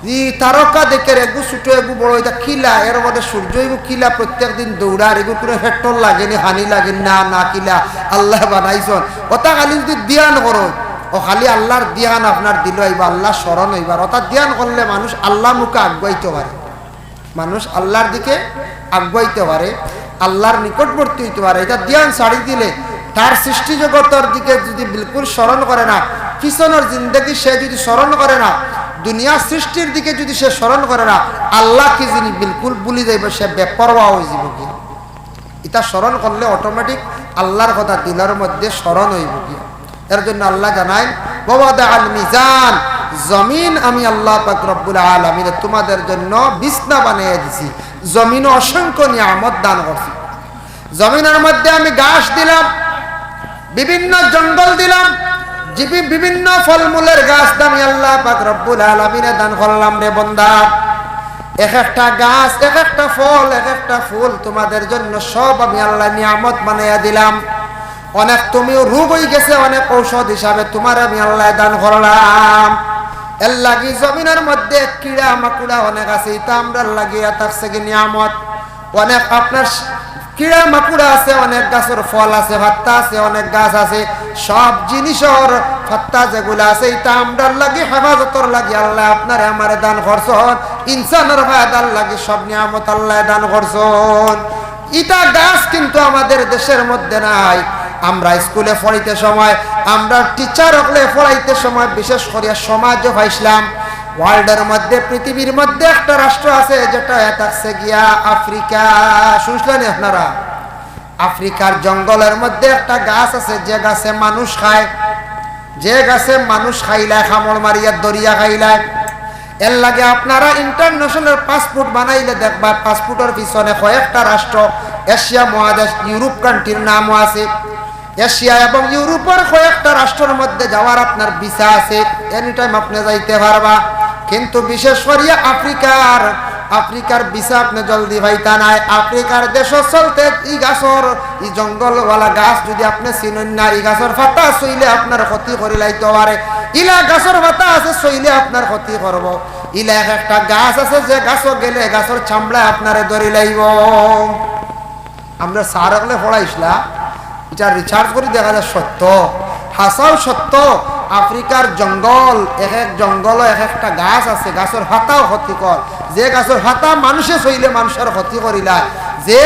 ই তারকা দেখের, এগু ছোট, এগু বড়, এটা কিলা, এর মধ্যে সূর্য, এগু কিলা, প্রত্যেক দিন দৌড়ার, এগু কোনো পেট্রোল লাগেনি, হানি লাগেনি, না, না কিলা, আল্লাহ বানাইছন। ওটা খালি যদি ধ্যান করো, ও খালি আল্লাহর ধ্যান আপনার দিল আইবা, আল্লাহ স্মরণ হইবার। ওটা ধ্যান করলে মানুষ আল্লাহ মুখে আগুয়াইতে পারে, মানুষ আল্লাহর দিকে আগুয়াইতে পারে, আল্লাহর নিকটবর্তী হইতে পারে। এটা ধ্যান ছাড়ি দিলে তার সৃষ্টি জগতর দিকে যদি বিলকুল স্মরণ করে না, পিছনের জিন্দেগি সে যদি স্মরণ করে না, দুনিয়া সৃষ্টির দিকে যদি সে স্মরণ করে না, আল্লাহ কি জিনিস বিলকুল ভুলি যাইব, সে বেপরোয়া হয়ে যাব কি। এটা স্মরণ করলে অটোমেটিক আল্লাহর কথা দিলর মধ্যে স্মরণ হইব কি। এর জন্য আল্লাহ জানাইন, "ওয়াদা আল মিজান", জমিন আমি আল্লাহ পাক রব্বুল আলামিন তোমাদের জন্য বিছনা বানিয়ে দিছি। জমিন অসংখ্য নিয়ামত দান করছি। জমিনের মধ্যে আমি গাছ দিলাম, বিভিন্ন জঙ্গল দিলাম, জীবি-, বিভিন্ন ফলমূলের গাছ আমি আল্লাহ পাক রব্বুল আলামিনে দান করলাম রে বন্দা। এক একটা গাছ, এক একটা ফল, এক একটা ফুল তোমাদের জন্য সব আমি আল্লাহ নিয়ামত বানাইয়া দিলাম। অনেক তুমিও রোগ হয়ে গেছে, অনেক ঔষধ হিসাবে তোমার আমি আল্লাহ দান করলাম। এর লাগি জমিনের মধ্যে কিড়া মাকুড়া অনেক আছে, এটা আমরার লাগিয়া থাকছে কি নিয়ামত। অনেক আপনার কিড়া মাকুড়া আছে, অনেক গাছর ফল আছে, পাত্তা আছে, অনেক গাছ আছে, সব জিনিসর পাত্তা যেগুলা আছে, এটা আমরার লাগি হেফাজতর লাগি আল্লাহ আপনারে আমারে দান করছন, ইনসানর ফায়দার লাগি সব নিয়ামত আল্লাহ দান করছন। ইটা গাছ কিন্তু আমাদের দেশের মধ্যে নাই। আমরা স্কুলে পড়াইতে সময়, আমরা টিচার হকলে পড়াইতে সময়, বিশেষ করিয়া সমাজও পাইছিলাম, ওয়ার্ল্ডের মধ্যে, পৃথিবীর মধ্যে একটা রাষ্ট্র আছে যেটা হয়ে থাকছে গিয়া আফ্রিকা। শুনছিলেন আপনারা? আফ্রিকার জঙ্গলের মধ্যে একটা গাছ আছে, যে গাছে মানুষ খায়, যে গাছে মানুষ খাইলায়, কামড় মারিয়া দরিয়া খাইলায়। এর লাগে আপনারা ইন্টারন্যাশনাল পাসপোর্ট বানাইলে দেখবা, পাসপোর্টর পিছনে কয়েকটা রাষ্ট্র, এশিয়া মহাদেশ, ইউরোপ কান্ট্রির নামও আছে। এশিয়া এবং ইউরোপের কয়েকটা রাষ্ট্রের মধ্যে যাওয়ার আপনার ভিসা আছে, এনি টাইম আপনি যাইতে পারবা। কিন্তু বিশেষ করিয়া আফ্রিকার, আফ্রিকার ভিসা আপনি জলদি পাইতা নাই। আফ্রিকার দেশ চলতে ই গাছর, ই জঙ্গলওয়ালা গাছ যদি আপনি চিনইন না, ই গাছর পাতা ছইলে আপনার ক্ষতি করি লাইতে পারে। ইলা গাছর পাতা আছে, ছইলে আপনার ক্ষতি করব। ইলা এক একটা গাছ আছে, যে গাছও গেলে গাছর চামড়া আপনারে ধরি লাইব। আমরা স্যার হকলে পড়াইছিলা, এটা রিসার্চ করি দেখা যায় সত্য, হাছাউ সত্য। আফ্রিকার জঙ্গল, এক এক জঙ্গলও এক একটা গাছ আছে, গাছর পাতাও ক্ষতিকর। যে গাছর পাতা মানুষে ছইলে মানুষর ক্ষতি করিলায়, যে